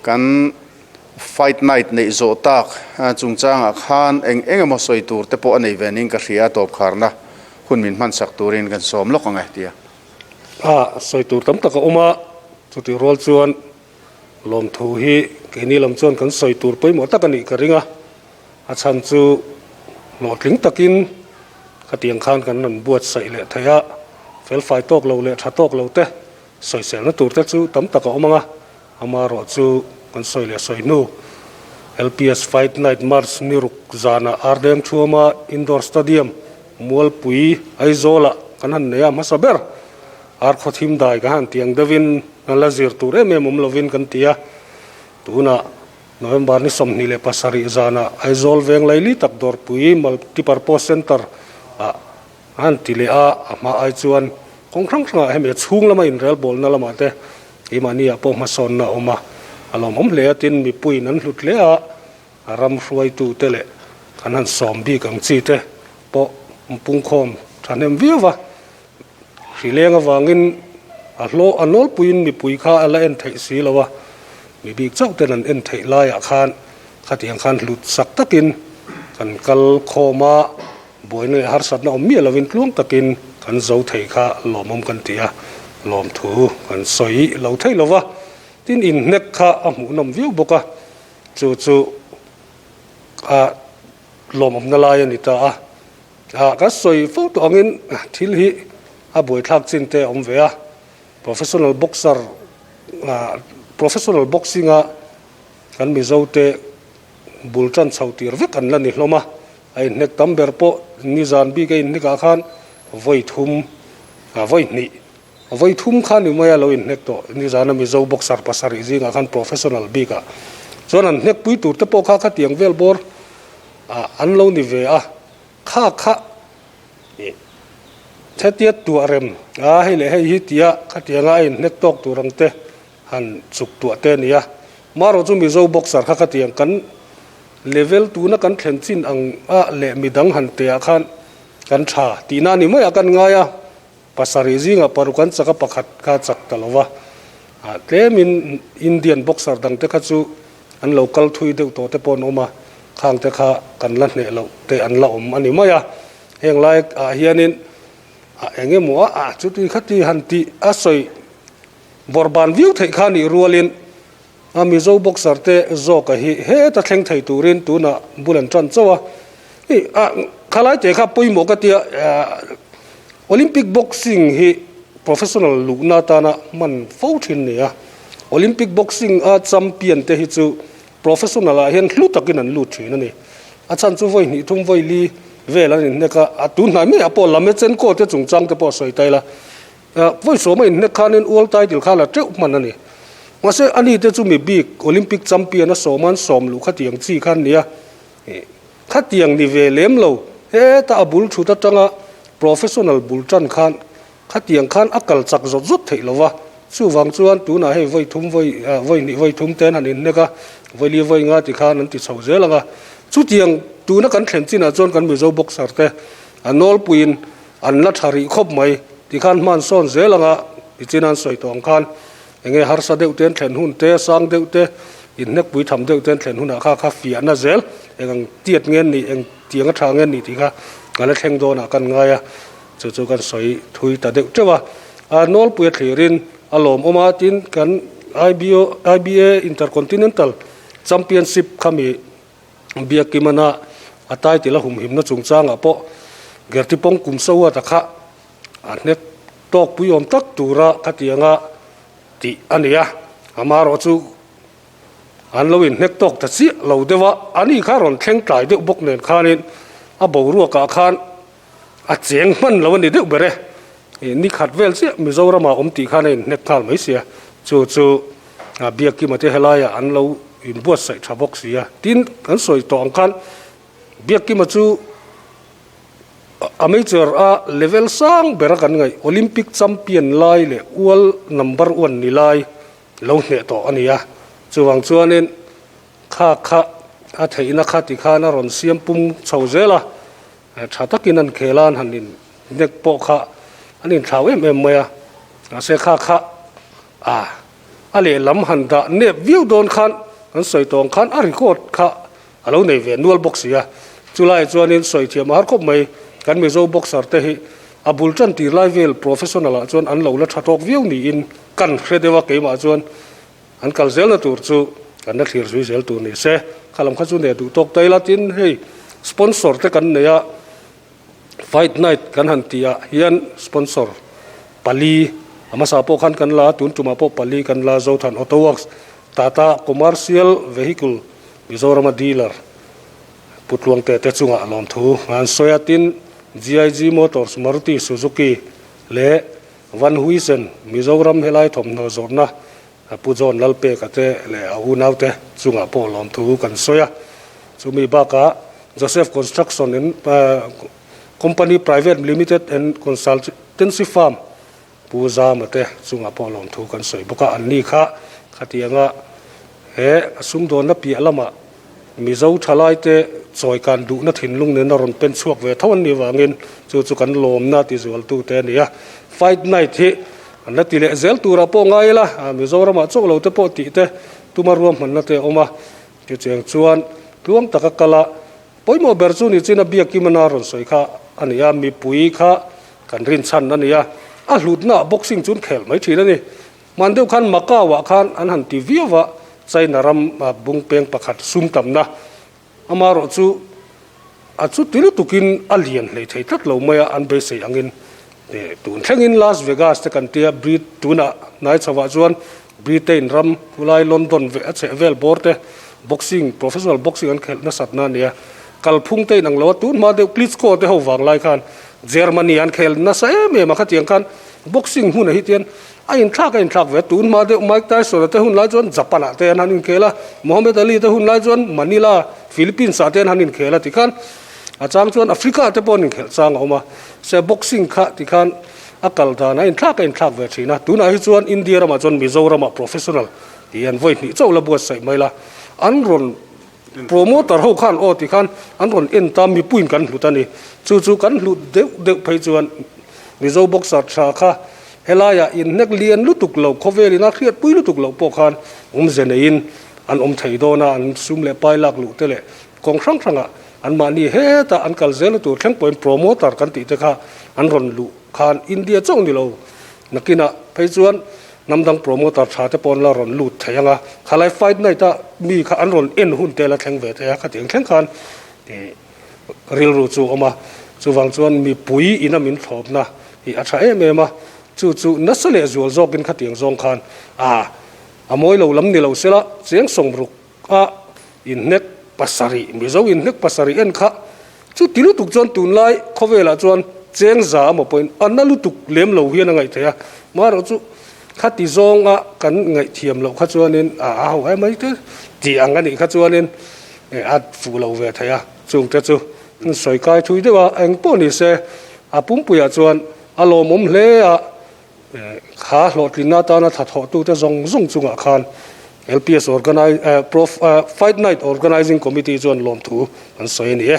kan Fight Night neih zawh tak chungchangah khan eng eng emaw sawi tur te pawh a nei ve niin ka hria a, tawpkharna hun min hmansak turin kan sawm lawk ang e tia. A sawi tur tam tak a awm a, chutih rual chuan Lawmthu hi keini lam chuan kan sawi tur pawimawh tak a nih ka ring a, a chhan chu hlawhtling takin khatiang khan kan rawn buatsaih leh thei a, felfai tawk lo leh tha tawk lo te sawiselna tur te chu tam tak a awm ang a, amaherawh chu kan sawi leh sawi hnu LPS Fight Night March ni ruk zanah Ardeng Thuama Indoor Stadium Mualpui Aizawlah kan han nei a hmasa ber. Ar khaw thim dai ka han tiang deuhin kan la zir tur em em awm lovin kan ti a, tunah November ni 27 zanah Aizawl veng laili tak dawrpui Multipurpose Centre ah a han ti leh a, a hma ai chuan kawng hrang hrangah hemi a chhung lama inrelbawlna lamah te keimahni ah pawh hmasawnna a awm a, a lawmawm hle a, tin mipuiin an hlut hle a, a ram hruaitute leh kan han sawm bik ang chi te pawh pungkhawm thahnem viau va. Hrileng avangin a hlawh a nawlpuiin mipui kha a la en theih si lo a, mi bik chauh ten an en theih laiah khan khatiang khan hlut sak takin kan kal khawm a, buaina leh harsatna awm miah lovin tluang takin kan zo thei kha lawmawm kan ti a, lawmthu kan sawi lo thei lo va, tin inhnek kha a hmuhnawm viau bawk a, chu chu a lawmawmna lai a ni ta a. Ah ka sawi fo tawh angin thil hi a buaithlak chin te a awm ve a, professional boxer ah professional boxing a kan Mizo te bul tan chho tir vek an la ni hlawm a, a inhnek tam ber pawh nizan bik a inhnek ah khan vawi thum ah vawi hnih vawi thum kha ni mai a lo inhnek tawh nizana Mizo boxer pasarih zingah khan professional bik ah chuan an hnek pui tur te pawh kha khatiang vel bawr ah an lo ni ve a. Kha kha ih hetia tuah rem a hei leh hei hi tia khatianga a inhnek tawk tur ang te han chuk tuah te a ni a. Marawh chu Mizo boxer kha khatiang kan level tuna kan thlen chin ang a leh midang han teh ah khan kan tha tihna a ni mai a kan ngai a. Pasarih zingah paruk an chak a pakhat kha chak ta lo va, ah tlemin Indian boxer dangte kha chu an lo kal thui deuh tawh te pawh an awm a, khangte kha kan la hneh loh te an la awm a ni mai a. Heng lai ah hianin A eng emaw a a chuti khati han tih a sawi bawrhban viau theih kha nih rualin a Mizo boxer te zawka hi heta thleng thei turin tunah bul an tan chauh a. Hei a khalai te kha pawimawh ka tia Olympic boxing hi professional luhna atana hman fo thin ni a. Olympic boxing a champion te hi chu Professional ah hian hlu takin an lut thin a ni. A chhan chu vawi hnih thum vawi li vel an inhnek a, a tun hnai maiah pawh Lamechenko te chungchang te pawh a sawi ta ila. Vawi sawma inhnek khanin World title kha la teuh hman a ni. Mahse ani te chu mi bik Olympic champion a sawma an sawm luh khatiang chi kha an ni a. Khatiang ni ve lem lo heta a bul thut atanga professional bul tan khan Khatiang khan a kal chak zawt zawt theih lo va, chuvang chuan tunah hei vawi thum vawi vawi hnih vawi thum ten han inhnek a, vawi li vawi nga ti khan an ti chho zel ang a. Chutiang tuna kan thlen chinah chuan kan Mizo boxer te a nawlpuiin an la tha rih khawp mai ti khan hman sawn zel ang a, tichin an sawi tawh ang khan enge harsa deuh te an thlen hun te, sang deuh te, inhnek pui tham deuh te an thlen hunah kha kha fiahna zel eng ang tiat nge an nih, eng tiang a tha nge an nih tih kha ka la thleng dawnah kan ngai a. Chu chu kan sawi thui ta deuh teuh a, a nawlpui a thlirin a lawmawm a, tin kan IBO IBA Intercontinental Championship khami Biakimana a title a humhimna chungchangah pawh Gertipawng kum Sawata kha a hnek tawk puiawm tak tura khatianga tih a ni a, amaherawh chu an lo inhnek tawk ta chiah lo deuh a, ani kha rawn thleng tlai deuh bawk nen khanin a boruakah khan A cheng hman lo a ni deuh ber e. Ih ni khat vel chiah Mizoramah awm tih khan a inhnek nghal mai sia. Chu chu Biakima te helaiah an lo inbuatsaih tha bawk sia. Tin, kan sawi tawh ang khan Biakima chu amateur a level sang bera kan ngaih Olympic champion lai leh world number one ni lai lo hneh tawh a ni a. Chuvang chuanin kha kha a theihna kha tikhan a rawn siam pum chho zel a. Tha takin an khel a, an han in nek pawh kha an inthlau em em mai a, mahse kha kha a a lehlam han dah nep viau dawn khan kan sawi tawng khan a record kha a lo nei ve nual bawk si a, chulaiah chuanin sawi thiam a har khawp mai, kan Mizo boxer te hi a bul tan tir lai vel professional ah chuan an lo la tha tawk viau niin kan hre deuh a keimah chuan An kal zelna tur chu kan la thlir zui zel tur ni se, kha lam kha chu nei duh tawk ta ila tin hei sponsor te kan nei a, fight night kan han tih ah hian sponsor pali a hmasa pawh khan kan la a, tun tumah pawh pali kan la Zothan Auto Works, Tata Commercial Vehicle Mizorama dealer Pu Tluangte te chungah lawmthu an sawi a, tin GIG Motors, Maruti Suzuki leh Van Huisen, Mizoram helai thawmhnaw zawrhna Pu John Lalpeka te leh a unaute chungah pawh lawmthu kan sawi a. Chumi bakah Joseph Construction and Company Private Limited and Consultancy Firm Pu Zama te chungah pawh lawmthu kan sawi bawk a. Anni kha khatianga he sumdawnna piah lamah Mizo thalaite chawi kan duhna thinlung nena rawn pen chhuak ve tho an nih vangin chu chu kan lawmna ti zualtute a ni a. Fight Night hi an la ti leh zel turah pawh ngai ila, Mizoramah chauh lo te pawh tih te tuma ruahmanna te a awm a. Chutiang chuan tluang taka kal a pawimawh ber chu ni chin a Biakimana rawn sawi kha a ni a, mipui kha kan rinchhan a ni a, a hlutnaah boxing chu an khel mai thin a ni. Hman deuh khan Macau ah khan an han ti viau a, China ram bung peng pakhat sum tamna amaherawh chu a chuti lutukin a lian hlei thei tlat lo mai a, an beisei angin tun thlengin Las Vegas te kan tia Brit tunah hnai chho ah chuan Britain ram khulai London veh a chheh vel bawr te boxing professional boxing an khelh nasat na a nia, kalphung te inang lo a, tun hma deuh Klitschko te ho vang lai khan Germany an khel nasa em em a, khatiang khan boxing hmunah hi tian A inthlak a inthlak ve a, tun hma deuh Mike Tyson a te hun lai chuan Japan ah te an han inkhel a, Muhammad Ali te hun lai chuan Manila, Philippines ah te an han inkhel a tikhan a chang chuan Africa ah te pawh an inkhelh chang a awm a, se boxing kha tikhan a kal dan a inthlak a inthlak ve thin a, tunah hi chuan India ramah chuan Mizoram ah professional tih an vawi hnih chauh la buatsaih mai la, an rawn Promoter ho khan aw ti khan an rawn en ta mipuiin kan hlut a ni. Chu chu kan hlut deuh deuh phei chuan Mizo boxer tha kha helaiah inhnek lian lutuk lo, khawvelin a hriatpui lutuk loh pawh khan awmze neiin an awm thei dawn a, an sum leh pai lak luh te leh kawng hrang hrangah. Anmahni heta an kal zelna tur thleng pawhin promoter kan tih te kha an rawn luh khan India chauh ni lo nakinah phei chuan hnam dang promoter tha te pawh an la rawn lut thei ang a, khalai fight night a mi kha an rawn en hun te la thleng ve thei a, khatiang thleng khan ih rilru chu a awm a, chuvang chuan mipui ina min thlawpna hi a tha em em a, chu chu nasa leh zual zawkin khatiang zawng khan a a mawi lo lam ni lo sela cheng sawmruk A inhnek pasarih, Mizo inhnek pasarih en kha chu ti lutuk chuan tunlai khawvelah chuan cheng za amaw pawhin a na lutuk lem lo hian a ngaih theih a, marawh chu khati zawnga kan ngaihthiam loh kha chuanin a a ho em mai te tih ang a nih kha chuanin a fuh lo ve thei a, chungte chu sawi kai thui deuh a, engpawh ni se a pumpuiah chuan a lawmawm hle a. Kha hlawhtlinna atana thathawhtute zawng zawng chungah khan LPS Organi Prof Fight Night Organizing Committee chuan lawmthu an sawi a ni e.